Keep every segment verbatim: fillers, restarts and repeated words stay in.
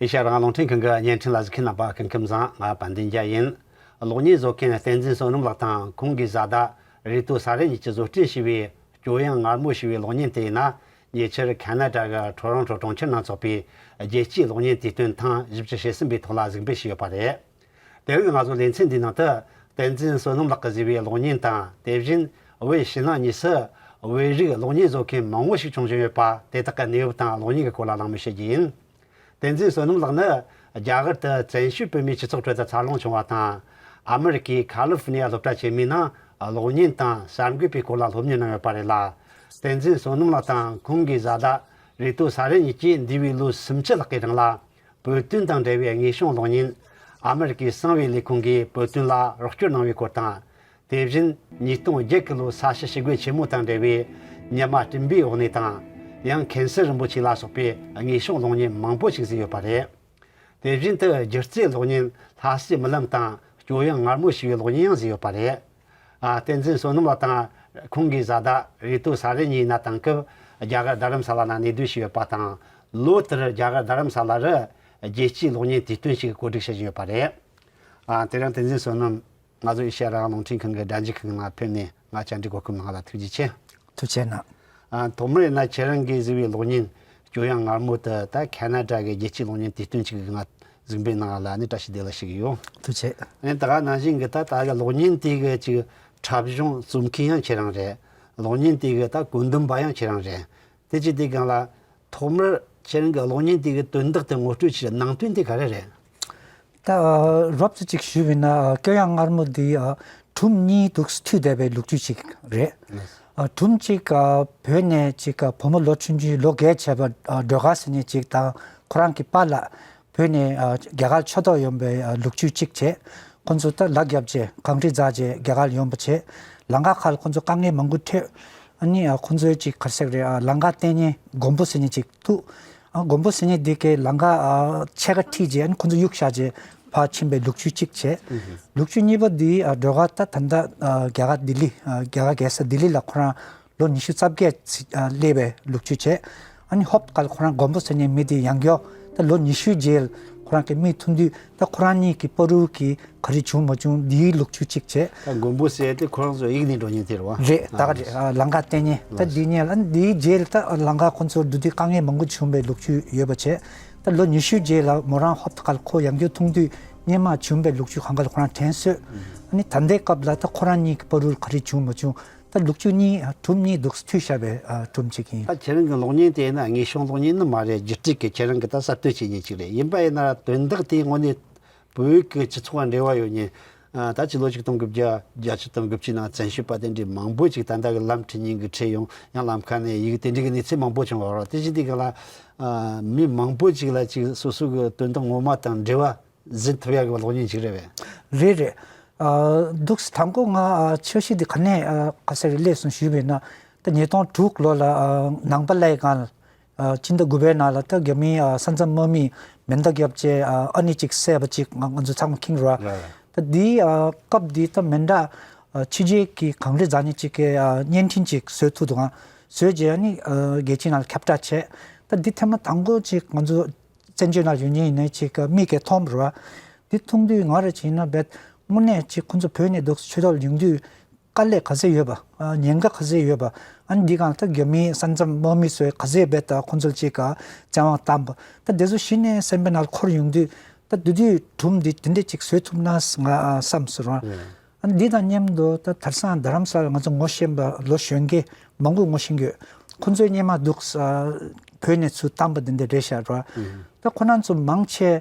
ཨེ་ཤ་ཡ་རང་དབང་རླུང་འཕྲིན་ཁང་གི་བརྙན་འཕྲིན་ལ་གཟིགས་མཁན་རྣམ་པ་སྐུ་ཁམས་བཟང་། ང་དཔལ་ལྡན་རྒྱལ་ཡིན། གློག་བརྙན་བཟོ་མཁན་བསྟན་འཛིན་བསོད་ནམས་ལགས་དང་ཁོང་གི་བཟའ་ཟླ་རེ་ཏོ་ས་རེ་གཉིས་ཀྱིས་བཟོ་སྐྲུན་བྱས་པའི་སྐྱོ་ཡང་ངར་མོ་ཞེས་པའི་གློག་བརྙན་དེ་ཡིན་ན། ཉེ་ཆར་ཁ་ན་ཌ་གི་ཊོ་རོན་ཊོ་གྲོང་ཁྱེར་ནང་འཚོགས་པའི་རྒྱལ་སྤྱིའི་གློག་བརྙན་དུས་སྟོན་ཐེངས་བཞི་བཅུ་ཞེ་གསུམ་པའི་ཐོག་ལ་གཟིགས་འབུལ་བྱས་ཡོད་པ་རེད། དེ་རིང་ང་ཚོ་ལེ་ཚན་འདིའི་ནང་དུ་བསྟན་འཛིན་བསོད་ནམས་ལགས་ཀྱིས་བཟོས་པའི་གློག་བརྙན་དང་། དེ་བཞིན་བོད་ཕྱི་ནང་གཉིས་སུ་བོད་རིགས་གློག་བརྙན་བཟོ་མཁན་མང་བོ་ཞིག་བྱུང་བཞིན་ཡོད་པ། དེ་དག་གི་གནས་བབ་དང་གློག་བརྙན་གྱི་སྐོར་ལ་གླེང་མོལ་བྱེད་རྒྱུ་ཡིན། བསྟན་འཛིན་བསོད་ནམས་ལགས་ནི་རྒྱ་གར་དུ་བཙན་བྱོལ་བོད་མིའི་སྤྱི་ཚོགས་ཁྲོད་དུ་འཚར་ལོངས་བྱུང་བ་དང་། ཨ་མི་རི་ཀའི་ཁ་ལི་ཧྥོ་ནི་ཡ་སློབ་གྲྭ་ཆེན་མོའི་ནང་གློག་བརྙན་དང་གསར་འགོད་པའི་སྐོར་ལ་སློབ་གཉེར་གནང་ཡོད་པ་རེད་ལ། བསྟན་འཛིན་བསོད་ནམས་ལགས་དང་ཁོང་གི་བཟའ་ཟླ་རེ་ཏོ་ས་རེ་གཉིས་ཀྱིས་འདས་པའི་ལོ་སུམ་ཅུ་ལྷག་གི་རིང་ལ། བོད་དོན་དང་འབྲེལ་བའི་དངོས་བྱུང་གློག་བརྙན། ཨ་མི་རི་ཀའི་གསང་བའི་ལས་ཁུངས་ཀྱིས་བོད་དོན་ལ་རོགས་སྐྱོར་གནང་བའི་སྐོར་དང་། དེ་བཞིན་ཉིས་སྟོང་བརྒྱད་ཀྱི་ལོའི་ས་བྱི་ཞི་རྒོལ་ཆེན་མོ་དང་འབྲེལ་བའི་ཉི་མ་སྤྲིན་པའི་འོག་ནས་དང་། ཡང་མཁན་ཟུར་རིན་པོ་ཆེ་ལ་སོགས་པའི་དངོས་བྱུང་གློག་བརྙན་མང་པོ་ཞིག་བཟོས་ཡོད་པ་རེད། དེ་བཞིན་དུ་སྒྱུ་རྩལ་གློག་བརྙན་ལྷ་སའི་རྨི་ལམ་དང་སྐྱོ་ཡང་ངར་མོ་ཞེས་པའི་གློག་བརྙན་ཡང་བཟོས་ཡོད་པ་རེད། ཨ། བསྟན་འཛིན་བསོད་ནམས་ལགས་དང་ཁོང་གི་བཟའ་ཟླ་རེ་ཏོ་ས་རེ་གཉིས་ཡིན་ན། དེང་སྐབས་རྒྱ་གར་རྡ་རམ་ས་ལ་ན་གནས་སྡོད་བྱས་ཡོད་པ་དང་། ལོ་ལྟར་རྒྱ་གར་རྡ་རམ་ས་ལ་རུ་རྒྱལ་སྤྱིའི་གློག་བརྙན་དུས་སྟོན་ཞིག་གོ་སྒྲིག་བྱེད་བཞིན་ཡོད་པ་རེད། ཨ། དེ་རིང་བསྟན་འཛིན་བསོད་ནམས་ང་ཚོ་ཨེ་ཤ་ཡ་རང་དབང་རླུང་འཕྲིན་ཁང་གི་སྒྲ་འཇུག་ཁང་ནང་ཕེབས་ནས་ང་བཅར་འདྲི་གོ་སྐབས་གནང་བ་ལ་ཐུགས་རྗེ་ཆེ། ཐུགས་རྗེ་གནང་། ཨ། ཐོག་མར་ཡིན་ན་ཁྱེད་རང་གིས་བཟོས་པའི་གློག་བརྙན་སྐྱོ་ཡང་ངར་མོ་དེ་ད་ཁ་ན་ཌ་གི་རྒྱལ་སྤྱིའི་གློག་བརྙན་དུས་སྟོན་ཅིག་གི་ང་གཟིགས་འབུལ་གནང་བ་ལ་ནི་བཀྲ་ཤིས་བདེ་ལེགས་ཞུ་གི་ཡོད། ཐུགས་རྗེ་ཆེ། ཨ་ནི་ད་ག་ནང་བཞིན་གྱི་ད་ད་གློག་བརྙན་དེ་གི་ཅིག་འཁྲབ་གཞུང་རྩོམ་མཁན་ཡང་ཁྱེད་རང་རེད། གློག་བརྙན་དེ་གི་ད་བཀོད་འདོམས་པ་ཡང་ཁྱེད་རང་རེད། དེ་བྱས་དུས་སྒང་ལ། ཐོག་མར་ཁྱེད་རང་གི་གློག་བརྙན་དེ་གི་དོན་དག་དེ་ངོ་སྤྲོད་བྱེད་ནང་དོན་དེ་ག་རེ་རེད། ད་ཨ་རོབ་ཙམ་ཅིག་ཞུས་པ་ཡིན་ན། ཨ་སྐྱོ་ཡང་ངར་མོ་འདི་ཨ་སྒྲུང་གཉིས་འདུག་མཐུད་བསྡད་པའི་ལོ་རྒྱུས་ཅིག་རེད། ཨ་སྒྲུང་གཅིག་ཨ་བོད་ནས་ཅིག་ཨ་བུ་མོ་ལོ་ཆུང་ཆུང་ལོ་བརྒྱད་བྱས་པ་ཨ་སྒྲོལ་དཀར་ཟེར་མཁན་ཅིག་དང་ཁོ་རང་གི་པཱ་ལགས་བོད་ནས་ཨ་རྒྱ་གར་ཕྱོགས་གཏོགས་ཡོང་པའི་ཨ་ལོ་རྒྱུས་གཅིག་བྱས། ཁོ་ཚོ་ད་ལ་རྒྱབ་བྱས་གངས་རི་འཛེགས་བྱས་རྒྱ་གར་ཡོང་པ་བྱས། ལམ་ཁ་ཁག་ལ་ཁོ་ཚོ་དཀའ་ངལ་མང་པོ་འཕྲད། ཨ་ནི་ཨ་ཁོ་ཚོའི་ཅིག་ག་རེ་ཟེར་དགོས་རེད། ཨ་ལམ་ཁ་བསྟན་མཁན་མགོན་པོ་ཟེར་མཁན་ཅིག་འདུག་ཨ་མགོན་པོ་ཟེར་མཁན་འདི་གའི་ལམ་ཁ་ཨ་ཕྱེད་ཀ་ཁྲིད་བྱས། ཨ་ནི་ཁོ་ཚོ་གཡུག་བཞག་བྱས་ཕར་ཕྱིན་པའི་ལོ་རྒྱུས་གཅིག་བྱས། ལོ་རྒྱུས་གཉིས་པ་འདི་ཨ་སྒྲོལ་དཀར་ད་ད་ལྟ་ཨ་རྒྱ་གར་ལྡི་ལི་ཨ་རྒྱ་གར་རྒྱལ་ས་ལྡི་ལི་ལ་ཁོ་རང་ལོ་ཉི་ཤུ་རྩ་བརྒྱད་ཙམ་ཨ་སླེབས་པའི་ལོ་རྒྱུས་བྱས། ཨ་ནི་ཧོབ་ཏེ་ཁོ་རང་མགོན་པོ་ཟེར་མཁན་མི་དེ་ཡང་བསྐྱར་ད་ལོ་ཉི་ཤུ་རྗེས་ལ་ཁོ་རང་གི་མིག་མཐོང་དུས། ད་ཁོ་རང་གཉིས་ཀྱི་བར་དུ་གི་ག་རེ་བྱུང་མ་བྱུང་འདིའི་ལོ་རྒྱུས་གཅིག་བྱས། ད་མགོན་པོ་ཟེར་དེ་ཁོ་རང་ཚོ་གཡུགས་ནས་འགྲོ་མཁན་དེ་རེད་བ། རེད། ད་ག་རེད། ཨ་ལམ་ཁ་བསྟན་མཁན་ད་འདི་ཉིད་ལ། འདིའི་རྗེས་ལ་ད་ལམ་ཁ་ཁོ་ཚོར་འགྲོ་དུས་དཀའ་ངལ་མང་པོ་བྱུང་བའི་ལོ་རྒྱུས་ཡོད་པ་བྱས། ད་ལོ་ཉི་ཤུ་རྗེས་ལ་མོ་རང་ཧོབ་ཏེ་ཁོ་ཡང་བསྐྱར་མཐོང་དུས་སྔོན་མ་བྱུང་བའི་ལོ་རྒྱུས་གང་ག་ལ་ཁོ་རང་དྲན་གསོས། ཨ་ནི་ད་ལྟའི་སྐབས་ལ་ད་ཁོ་རང་གཉིས་ཀྱི་བར་དུ་ག་རེ་བྱུང་མ་བྱུང་། ད་ལོ་རྒྱུས་གཉིས་སྒྲུང་གཉིས་འདུག་མཐུད་བཞག་པའི་སྒྲུང་གཅིག་ཡིན། ད་ཁྱེད་རང་གི་གློག་བརྙན་དེ་ནི་དངོས་བྱུང་གློག་བརྙན་ནི་མ་རེད། བརྒྱུད་སྤྲོད་ཀྱི་ཁྱེད་རང་གིས་ད་གསར་གཏོད་བྱེད་མཁན་ཅིག་རེད། ཡིན་པ་ཡིན་ན་དོན་དག་དེའི་ངོས་ནས་བོད་ཀྱི་སྤྱི་ཚོགས་ལ་འབྲེལ་བ་ཡོད་མཁན། ཨ་ད་ཕྱི་ལོ་ཆིག་སྟོང་དགུ་བརྒྱ་བརྒྱད་ཅུ་དང་དགུ་བཅུའི་ནང་བཙན་བྱོལ་བ་དེ་འདྲའི་མང་པོ་ཅིག་ད་ལྟ་གི་ལམ་ཁྲིད་མཁན་གྱི་ཁྲིད་ཡོང་། ཡང་ལམ་ཁ་ནས་གཡུགས། དེ་འདྲའི་གི་གནས་ཚུལ་མང་པོ་བྱུང་བ་རེད། དེ་བཞིན་དེ་ག་ལ་ཨ་མི་མང་པོ་ཅིག་ལ་ཅིག་སོ་སོ་གི་དོན་དག་ངོ་མ་དང་འབྲེལ་བ་འཛིན་ཐུབ་ཡག་གི་གློག་བརྙན་ཅིག་རེད་པས། རེད་རེད། ཨ་འདུག་སེ་དང་པོ་ང་ཨ་འཆར་གཞི་འདི་ག་ནས་ཨ་ག་ས་རེ་སླེབས་སོང་ཞུས་པ་ཡིན་ན། ད་ཉིས་སྟོང་དྲུག་ལོ་ལ་ཨ་ནང་པ་ལའི་སྒང་ལ་ཨ་སྤྱི་ཟླ་དགུ་པའི་ནང་ལ་ད་རྒྱ་མིའི་ཨ་ས་མཚམས་དམག་མིས་མེ་མདའ་བརྒྱབ་བྱས་ཨ་ཨ་ནེ་གཅིག་བསད་པ་ཅིག་ང་ང་ཚོ་ཚང་མ་མཁྱེན་རེད་བ། རེད། ད་འདིའི་ཨ་སྐབས་འདི་ད་མེ་མདའ་ཨ་ཕྱི་རྒྱལ་གྱི་གངས་རི་འཛེགས་མཁན་ཅིག་གིས་ཨ་བརྙན་འཕྲིན་ཅིག་བཟོས་ཐུབ་འདུག་ཨ། བཟོས་རྗེས་ཨ་ནི་ཨ་རྒྱལ་སྤྱིའི་ནང་ལ་ཁྱབ་བསྒྲགས་བྱས། ད་འདི་ཐེངས་མ་དང་པོ་ཅིག་ང་ཚོ་བཙན་བྱོལ་ནང་ཡོད་མཁན་ཡིན་ནའི་ཅིག་མིག་གིས་མཐོང་བ་རེད་བ། འདི་མཐོང་དུས་ང་རང་ཅིག་ཡིན་ན་རྦད་དངོས་གནས་ཅིག་ཁོ་ཚོ་བོད་ནས་འདུག་སེ་ཆོས་ཐོག་ལ་ཡོང་དུས་དཀའ་ལས་ག་ཚོད་ཡོད་པ། ཨ་ཉེན་ཁ་ག་ཚོད་ཡོད་པ། ཨ་ནི་འདི་སྒང་ད་རྒྱ་མིའི་ས་མཚམས་དམག་མི་ཚོས་ག་ཚོད་རྦད་ད་ཁོ་ཚོ་ལ་ཅིག་ག་བཙན་དབང་བཏང་པ། ད་དེ་ཚོ་གཞི་ནས་སེམས་པའི་ནང་ལ་འཁོར་ཡོང་དུས། ད་དེ་དུས་སྒྲུང་འདི་དེ་འདྲས་ཅིག་བཟོ་ཐུབ་ན་ང་ཨ་བསམ་སོང་ར། ཨ་ནི་འདི་དང་མཉམ་དུ་ད་དེང་སང་རྡ་རམ་ས་ལ་ང་ཚོ་ངོ་ཤེས་པ་ལོ་གཞོན་སྐྱེས་མང་པོ་ངོ་ཤེས་ཀྱི་ཡོད། ཁོ་ཚོས་སྔོན་མ་འདུག་ས་བོད་ནས་ཚུར་བཏང་པ་འདི་འདྲ་རེད་ཤག་ར། ད་ཁོ་རང་ཚོ་མང་ཆེ་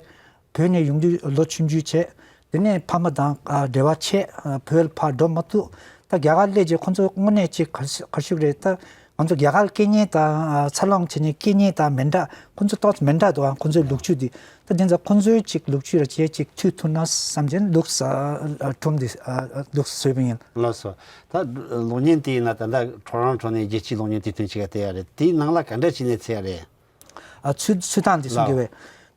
བོད་ནས་ཡོང་དུས་ལོ་ཆུང་ཆུང་བྱས། དེ་ནས་ཕ་མ་དང་ཨ་འབྲེལ་བ་བྱས། ཨ་བོད་ལ་ཕར་འགྲོ་མ་ཐུབ། ད་རྒྱ་གར་སླེབས་རྗེས་ཁོ་ཚོ་དངོས་གནས་ཅིག་ག་རེ་ཟེར་ག་རེ་ཞུ་དགོས་རེད། ད་ང་ཚོ་རྒྱ་གར་སྐད་བརྙན་དང་ཨ་འཚར་ལོངས་བྱེད་མཁན་སྐད་བརྙན་དང་མི་འདྲ། ཁོ་ཚོ་ཏོག་ཙམ་མི་འདྲ་འདུག་ཨ་ཁོ་ཚོའི་ལོ་རྒྱུས་འདི། ད་དེ་ཚོ་ཁོ་ཚོའི་ཅིག་ལོ་རྒྱུས་ར་བྱས་ཅིག་མཐུད་ཐུབ་ན་བསམ་བྱས་འདུག་ས་ཨ་སྒྲུང་འདི་ཨ་འདུག་སེ་བཟོས་པ་ཡིན། ལགས་སོ། ད་གློག་བརྙན་དེ་ཡིན་ན་ད་ལྟ་ཊོ་རོན་ཊོ་ནས་རྒྱལ་སྤྱིའི་གློག་བརྙན་དུས་སྟོན་ཞིག་ལ་བལྟས་ཡ་རེད། དེའི་ནང་ལ་ག་འདྲ་བྱས་ནས་ཚུད་ཡ་རེད། ཨ་ཚུད་ཚུད་སྟངས་དེ་གསུང་གི་བས།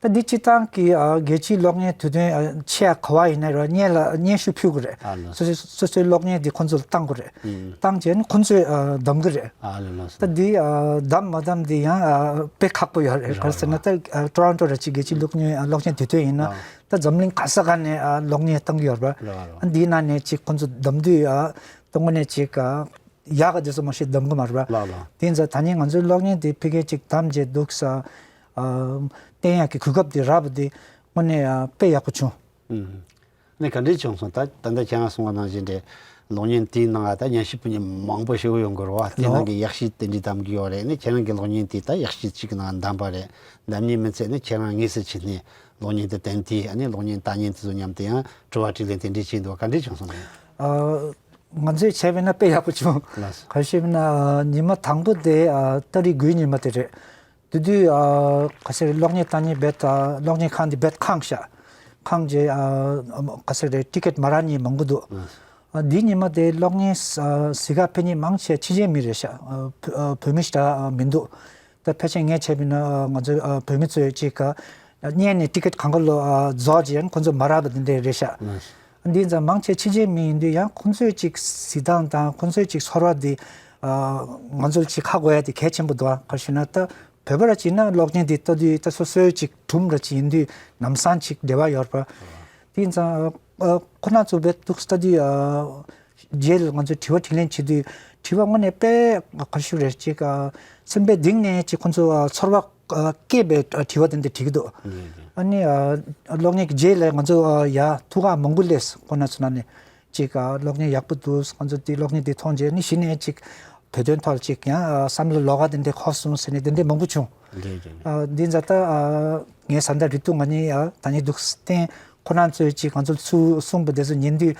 ད་འདི་སྤྱིར་བཏང་གི་ཨ་རྒྱལ་སྤྱིའི་གློག་བརྙན་དུས་སྟོན་ཨ་ཆེ་ཡ་ག་བ་ཡིན་ན་ར་སྙན་ལ་སྙན་ཞུ་ཕུལ་དགོས་རེད། ཨ་ལ། སོ་སོའི་སོ་སོའི་གློག་བརྙན་འདི་ཁོང་ཚོ་ལ་བཏང་དགོས་རེད། ཨུམ། བཏང་རྗེས་ནི་ཁོང་ཚོས་ཨ་གདམ་གི་རེད། ཨ་ལ་ལ། ད་འདི་ཨ་གདམ་མ་གདམ་འདི་ཡང་ཨ་དཔེ་ཁག་པོ་ཡོད་རེད། རེད། ག་རེ་ཟེར་ན་ད་ཨ་ཊོ་རོན་ཊོ་ར་ཅིག་རྒྱལ་སྤྱིའི་གློག་བརྙན་ཨ་གློག་བརྙན་དུས་སྟོན་ཡིན་ན། ཨ། ད་འཛམ་གླིང་ག་ས་ག་ནས་ཨ་གློག་བརྙན་བཏང་གི་ཡོད་རེད་པ། རེད་རེད། ཨ་འདིའི་ནང་ནས་ཅིག་ཁོང་ཚོ་གདམ་དུས་ཨ་དངོས་གནས་ཅིག་ཨ་ཡག་ག་དེ་ཚོ་མ་ཤེས་གདམ་གི་མ་རེད་པ། ལགས་ལགས། དེ་ཡིན་ཙང་ད་ནི་ང་ཚོའི་གློག་བརྙན་དེ་ཕ་གིར་ཅིག་གདམ་བྱས་འདུག་ས། ཨ་བསྟན་ཡག་གི་གོ་སྐབས་དེ་རག་པ་དེ་དངོས་གནས་ཨ་དཔེ་ཡག་པོ་བྱུང་། ཨུམ། ནས་ག་འདྲས་བྱུང་སོང་། ད་ད་ལྟ་ཁྱེད་རང་གསུངས་པ་ནང་བཞིན་རེད། གློག་བརྙན་དེའི་ནང་ད་སྙན་ཞུ་ཕུལ་མཁན་མང་པོ་ཞིག་ཡོང་གི་རེད་པ། དེའི་ནང་གི་ཡག་ཤོས་དེ་འདྲས་གདམ་གི་ཡོད་རེད། ནས་ཁྱེད་རང་གི་གློག་བརྙན་དེ་ད་ཡག་ཤོས་ཅིག་གི་ནང་གདམ་པ་རེད། གདམ་མཁན་མི་ཚད་ནས་ཁྱེད་རང་དངོས་སུ་ཕྱིན་ནས་གློག་བརྙན་དེ་བསྟན་དུས་ཨ་ནི་གློག་བརྙན་ལྟ་མཁན་དེ་ཚོ་མཉམ་དུ་ཡང་དྲི་བ་དྲིས་ལན་དེ་འདྲས་བྱས་འདུག་པ། ག་འདྲས་བྱུང་སོང་། ཨ་ང་ཚོས་བྱས་པ་ཡིན་ན་དཔེ་ཡག་པོ་བྱུང་། ལགས་སོ། ག་རེ་ཞུས་པ་ཡིན་ན་ཉི་མ་དང་པོ་དེ་ཨ་ཏ་རིག་དགུའི་ཉི་མ་དེ་རེད། དེ་དུས་ཨ་ག་ཟེར་གློག་བརྙན་ལྟ་མཁན་རྦད་ཨ་གློག་བརྙན་ཁང་དེ་རྦད་ཁེངས་ཤག་ཁེངས་རྗེས་ཨ་ག་ཟེར་རེད། ཊི་ཀེ་ཊི་མ་རག་མཁན་མང་པོ་འདུག་ཨ་འདིའི་ཉི་མ་དེ་གློག་བརྙན་ཨ་གཟིགས་ག་ཕེབས་མཁན་མང་ཆེ་ཕྱི་རྒྱལ་མི་རེད་ཤག་ཨ་བོད་ཨ་བོད་མི་ཞེ་དྲག་ཨ་མི་འདུག་ད་ཕལ་ཆེར་ངས་བྱས་པ་ཡིན་ན་ཨ་ང་ཚོ་ཨ་བོད་མི་ཚོས་ཅིག་ག་སྔོན་ནས་ཊི་ཀེ་ཊི་གང་ག་ལོ་ཨ་རྫོགས་རྗེས་ཁོང་ཚོ་མ་རག་པ་དེ་འདྲ་རེད་ཤག་འདི་ཙང་མང་ཆེ་ཕྱི་རྒྱལ་མི་ཡིན་དུས་ཡང་ཁོང་ཚོའི་ཅིག་གཟིགས་སྟངས་དང་ཁོང་ཚོའི་ཅིག་ཚོར་བ་འདི་ཨ་ང་ཚོར་ཅིག་ཧ་གོ་ཡ་དེ་གལ་ཆེན་པོ་འདུག་ཨ་ག་རེ་ཞུ་ན་ད་བོད་པ་ར་ཅིག་ན་གློག་བརྙན་འདི་ལྟ་དུས་ད་སོ་སོའི་ཅིག་སྒྲུང་ར་ཅིག་ཡིན་དུས་ལམ་སང་ཅིག་འབྲེལ་བ་ཡོད་རེད་པ། དེ་ཡིན་ཙང་ཨ་ཁོ་ན་ཚོ་བས་འདུག་ལྟ་དུས་ཨ་རྗེས་ལ་ང་ཚོས་དྲི་བ་དྲིས་ལན་བྱེད་དུས་དྲི་བ་དངོས་གནས་དཔེ་ག་རེ་ཞུ་རེད། ཅིག་ཨ་སེམས་པའི་གཏིང་ནས་ཅིག་ཁོང་ཚོ་ཨ་ཚོར་བ་ཨ་སྐྱེས་པའི་ཨ་དྲི་བ་དེ་འདྲ་དྲི་གི་འདུག་རེད་རེད། ཨ་ནི་ཨ་གློག་བརྙན་གྱི་རྗེས་ལ་ང་ཚོ་ཨ་ཡ་ཐུགས་ཁག་མང་པོ་སླེབས་སོང་ཁོ་ན་ཚོ་ནང་ནས་ཅིག་ཨ་གློག་བརྙན་ཡག་པོ་འདུག་ང་ཚོ་དེ་གློག་བརྙན་དེ་མཐོང་རྗེས་ནི་གཞི་ནས་ཅིག་བོད་དོན་ཐོག་ཅིག་ཡང་ཨ་བསམ་བློ་ལོགས་ཀ་དེ་འདྲ་འཁོར་སོང་ཟེར་ནས་དེ་འདྲ་མང་པོ་བྱུང་། རེད་རེད། ཨ་འདི་ཛ་ད་ཨ་ངའི་བཟའ་ཟླ་རི་ཏུ་ང་གཉིས་ཨ་ད་ནི་འདུག་སྟེ་ཁོ་རང་ཚོས་ཅིག་ང་ཚོ་ཚུར་གསུངས་པ་དེ་ཚོ་ཉན་དུས་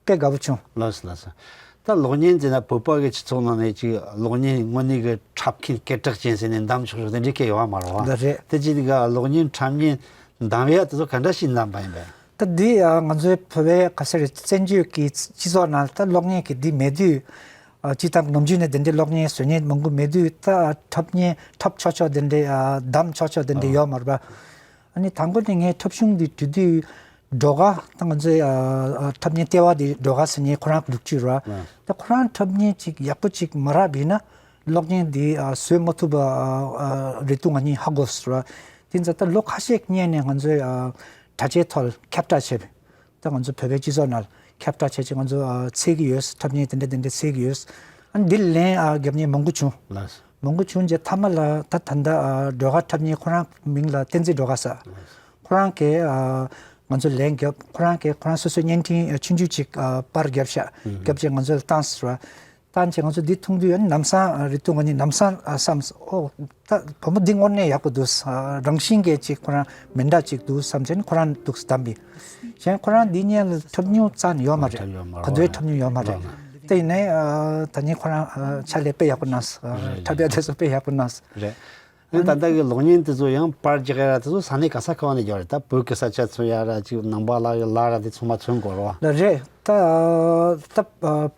དཔེ་དགའ་པོ་བྱུང་། ལགས་སོ་ལགས་སོ། ད་གློག་བརྙན་ཟེར་ན་བོད་པ་གི་སྤྱི་ཚོགས་ནང་ནས་ཅིག་གློག་བརྙན་དངོས་གནས་ཀྱི་འཁྲབ་མཁན་སྐད་གྲགས་ཅན་ཟེར་ནས་འདམ་ཆོག་ཆོག་དེ་འདྲའི་སྐད་ཡོད་པ་མ་རེད་པ། ལགས་རེད། དེ་ཅི་ནི་ག་གློག་བརྙན་འཁྲབ་མཁན་འདམ་ཡ་དེ་ཚོ་ག་འདྲ་ཞིག་འདམ་པ་ཡིན་པས། ད་འདི་ཨ་ང་ཚོའི་བོད་པའི་ག་ཟེར་རེད། བཙན་བྱོལ་གྱི་སྤྱི་ཚོགས་ནང་ད་གློག་བརྙན་གྱི་འདི་མེད་དུས་ཨ་སྤྱིར་བཏང་ནམ་རྒྱུན་ནས་དེ་འདྲའི་གློག་བརྙན་བཟོ་མཁན་མང་པོ་མེད་དུས་ད་འཁྲབ་མཁན་འཁྲབ་ཆོག་ཆོག་དེ་འདྲའི་ཨ་འདམ་ཆོག་ཆོག་དེ་འདྲའི་ཡོད་མ་རེད་པ། ཨ་ནི་དང་པོ་ནས་ངས་འཁྲབ་གཞུང་འདི་འབྲི་དུས་སྒྲོལ་དཀར་ད་ང་ཚོའི་ཨ་ཨ་འཁྲབ་མཁན་ལྟེ་བ་འདི་སྒྲོལ་དཀར་ཟེར་མཁན་ཁོ་རང་ལོ་རྒྱུས་རེད་པ། ད་ཁོ་རང་འཁྲབ་མཁན་ཅིག་ཡག་པོ་ཅིག་མ་རག་པ་ཡིན་ན་གློག་བརྙན་འདི་ཨ་བཟོ་མ་ཐུབ་པ་ཨ་ཨ་རེད་འདུག་ང་གཉིས་ཧ་གོ་སོང་ར། དེ་ཙང་ད་ལོ་ཁ་ཤས་སྔོན་ནས་ང་ཚོའི་ཨ་དྲ་རྒྱའི་ཐོག་ཁྱབ་བསྒྲགས་བྱས་པ། ད་ང་ཚོ་བོད་པའི་སྤྱི་ཚོགས་ནང་ཁྱབ་བསྒྲགས་བྱས་ཅིག་ང་ཚོ་ཨ་འཚོལ་གི་ཡོད། འཁྲབ་མཁན་དེ་འདྲ་དེ་འདྲ་འཚོལ་གི་ཡོད། ཨ་འདི་ལན་ཨ་རྒྱབ་མཁན་མང་པོ་བྱུང་། ལགས་སོ། མང་པོ་བྱུང་རྗེས་མཐའ་མ་ལ་ད་ད་ལྟ་ཨ་སྒྲོལ་དཀར་འཁྲབ་མཁན་ཁོ་རང་མིང་ལ་བསྟན་འཛིན་སྒྲོལ་དཀར་ཟེར། ལགས་སོ། ཁོ་རང་གིས་ཨ་ང་ཚོ་ལན་རྒྱབ། ཁོ་རང་གིས་ཁོ་རང་སོ་སོའི་བརྙན་འཕྲིན་ཨ་ཆུང་ཆུང་ཅིག་ཨ་པར་རྒྱབ་ཤག་ཨུམ། རྒྱབ་རྗེས་ང་ཚོ་ལ་བཏང་ཟེར་བ། བཏང་རྗེས་ང་ཚོ་འདི་མཐོང་དུས་ཨ་ནི་ལམ་སང་ཨ་རེད་འདུག་ང་གཉིས་ལམ་སང་ཨ་བསམ་སོང་། ཨོ་ད་བུ་མོ་འདི་དངོས་གནས་ཡག་པོ་འདུག་ཨ་རང་བཞིན་གྱི་ཅིག་ཁོ་རང་མི་འདྲ་ཅིག་འདུག་བསམ་བྱས་ནས་ཁོ་རང་འདུག་བདམས་པས། གཞན་ཁོ་རང་འདི་སྔོན་ལ་འཁྲབ་མྱོང་རྩ་ནས་ཡོད་མ་རེད། འཁྲབ་ཡོད་མ་རེད། ག་དུས་འཁྲབ་མྱོང་ཡོད་མ་རེད། ལགས་ལགས། དེ་ཡིན་ནའི་ཨ་ད་ནི་ཁོ་རང་ཨ་ཕྱག་ལས་དཔེ་ཡག་པོ་གནང་སོང་། ཨ་རེད། འཁྲབ་ཡ་དེ་ཚོ་དཔེ་ཡག་པོ་གནང་སོང་། རེད། ཨ་ནི་ད་ལྟ་གི་གློག་བརྙན་དེ་ཚོ་ཡང་པར་རྒྱག་ཡ་དེ་ཚོ་ས་གནས་ག་ས་ག་བ་ནས་རྒྱག་རེད། ད་བོད་ཀྱི་ས་ཆ་ཚོ་ཡ་ར་ཅིག་ནང་པ་ལ་ཡ་ལ་ར་དེ་ཚང་མ་མཚོན་དགོས་རེད་པ། ལགས་རེད། ད་ད་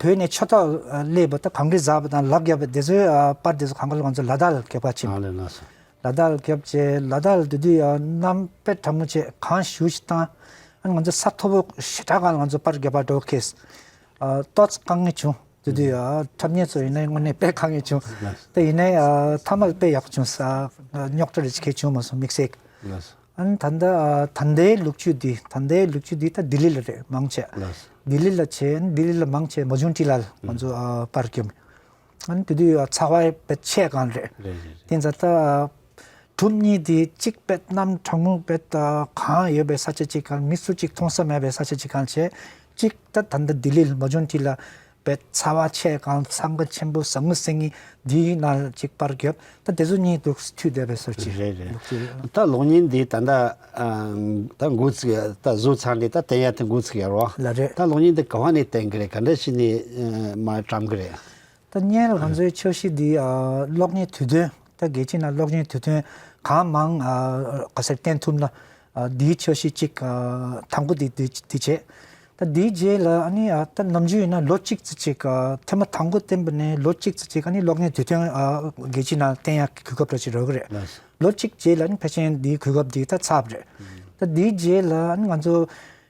བོད་ནས་ཆོས་ཐོག་སླེབས་པ་ད་གངས་རི་གཟར་པ་དང་ལག་བརྒྱབ་པ་དེ་ཚོའི་ཨ་པར་དེ་ཚོ་གང་ག་ལ་ང་ཚོ་ལ་དྭགས་ལ་རྒྱག་པར་ཕྱིན། ཨ་ལས་ལགས་སོ། ལ་དྭགས་ལ་རྒྱབ་རྗེས་ལ་དྭགས་ལ་དེ་དུས་ཨ་གནམ་དཔེ་གྲང་མོ་བྱས་གངས་ཞེ་པོ་ཅིག་བཏང་། ཨ་ནི་ང་ཚོ་ས་མཐོ་པོ་ཞེ་དྲག་སྒང་ལ་ང་ཚོ་པར་རྒྱག་པར་འགྲོ་ཁེལ། ཨ་ཏོག་ཙམ་དཀའ་ངལ་བྱུང་། དེ་དུས་ཨ་འཁྲབ་མཁན་ཚོ་ཡིན་ན་དངོས་གནས་དཔེ་དཀའ་ངལ་བྱུང་། ལགས། དེ་ཡིན་ནའི་ཨ་མཐའ་མ་ལ་དཔེ་ཡག་པོ་བྱུང་། ཨ་རྙོག་དྲ་རེ་ཅིག་གང་ཡང་བྱུང་མ་སོང་། དམིགས་བསལ། ལགས། ཨ་ནི་ད་ལྟ་ཨ་ད་ལྟའི་ལོ་རྒྱུས་འདི་ད་ལྟའི་ལོ་རྒྱུས་འདི་ད་ལྡི་ལི་ལ་རེད་མང་ཆེ། ལགས། ལྡི་ལི་ལ་བྱས། ཨ་ནི་ལྡི་ལི་ལ་མང་ཆེ་མོ་ཇོན་ཊི་ལ་ང་ཚོ་ཨ་པར་བརྒྱབ། ཨ་ནི་དེ་དུས་ཨ་ཚ་བ་དཔེ་ཆེ་སྒང་རེད། རེད་རེད་རེད། དེ་ཙང་ད་གྲུབ་གཉིས་དེ་གཅིག་དཔེ་གནམ་གྲང་མོ་དཔེ་གངས་ཡོད་པའི་ས་ཆ་གཅིག་སྒང་། མི་སུ་གཅིག་མཐོང་ས་མེད་པའི་ས་ཆ་གཅིག་སྒང་བྱས། གཅིག་ད་ད་ལྟ་ལྡི་ལི་མོ་ཇོན་ཊི་ལ་དཔེ་ཚ་བ་ཆེ་སྒང་འཚང་ཁ་ཆེན་པོ་ཟང་ངེ་ཟིང་ངེ་འདིའི་ནང་གཅིག་པར་བརྒྱབ། ད་དེ་ཚོ་གཉིས་འདུག་མཐུད་བསྡད་པའི་བཟོ་ཅིག་རེད་རེད། འདུག་ཅིག་ད་གློག་བརྙན་འདི་ད་ལྟ་ཨ་ད་འགོ་ཚུགས་ད་བཟོ་ཚར་ནས་ད་བསྟན་ཡ་དེ་འགོ་ཚུགས་ཡ་རོ། ལགས་རེད། ད་གློག་བརྙན་འདི་ག་བ་ནས་བསྟན་གི་རེད། ག་འདྲ་ཞིག་ནས་ཨ་མར་བཀྲམ་གི་རེད། ད་སྔོན་ལ་ང་ཚོའི་འཆར་གཞི་འདི་ཨ་གློག་བརྙན་དུས་སྟོན། ད་རྒྱལ་སྤྱིའི་ནང་གློག་བརྙན་དུས་སྟོན་གང་མང་ཨ་ག་ཟེར་བསྟན་ཐུབ་ན་ཨ་འདིའི་འཆར་གཞི་གཅིག་ཨ་དང་པོ་འདི་འདི་འདི་བྱས། ད་དེའི་རྗེས་ལ་ཨ་ནི་ཨ་ད་ནམ་རྒྱུན་ཡིན་ན་ལོ་གཅིག་ཙམ་ཅིག་ཨ་ཐེངས་མ་དང་པོ་བསྟན་པ་ནས་ལོ་གཅིག་ཙམ་ཅིག་ཨ་ནི་གློག་བརྙན་དུས་སྟོན་ཨ་རྒྱལ་སྤྱིའི་ནང་བསྟན་ཡག་གི་གོ་སྐབས་འདྲ་ཅིག་རག་གི་རེད། ལགས། ལོ་གཅིག་རྗེས་ལ་ཨ་ནི་ཕལ་ཆེར་འདིའི་གོ་སྐབས་འདི་ད་ཚར་བ་རེད། ད་དེའི་རྗེས་ལ་ཨ་ནི་ང་ཚོ་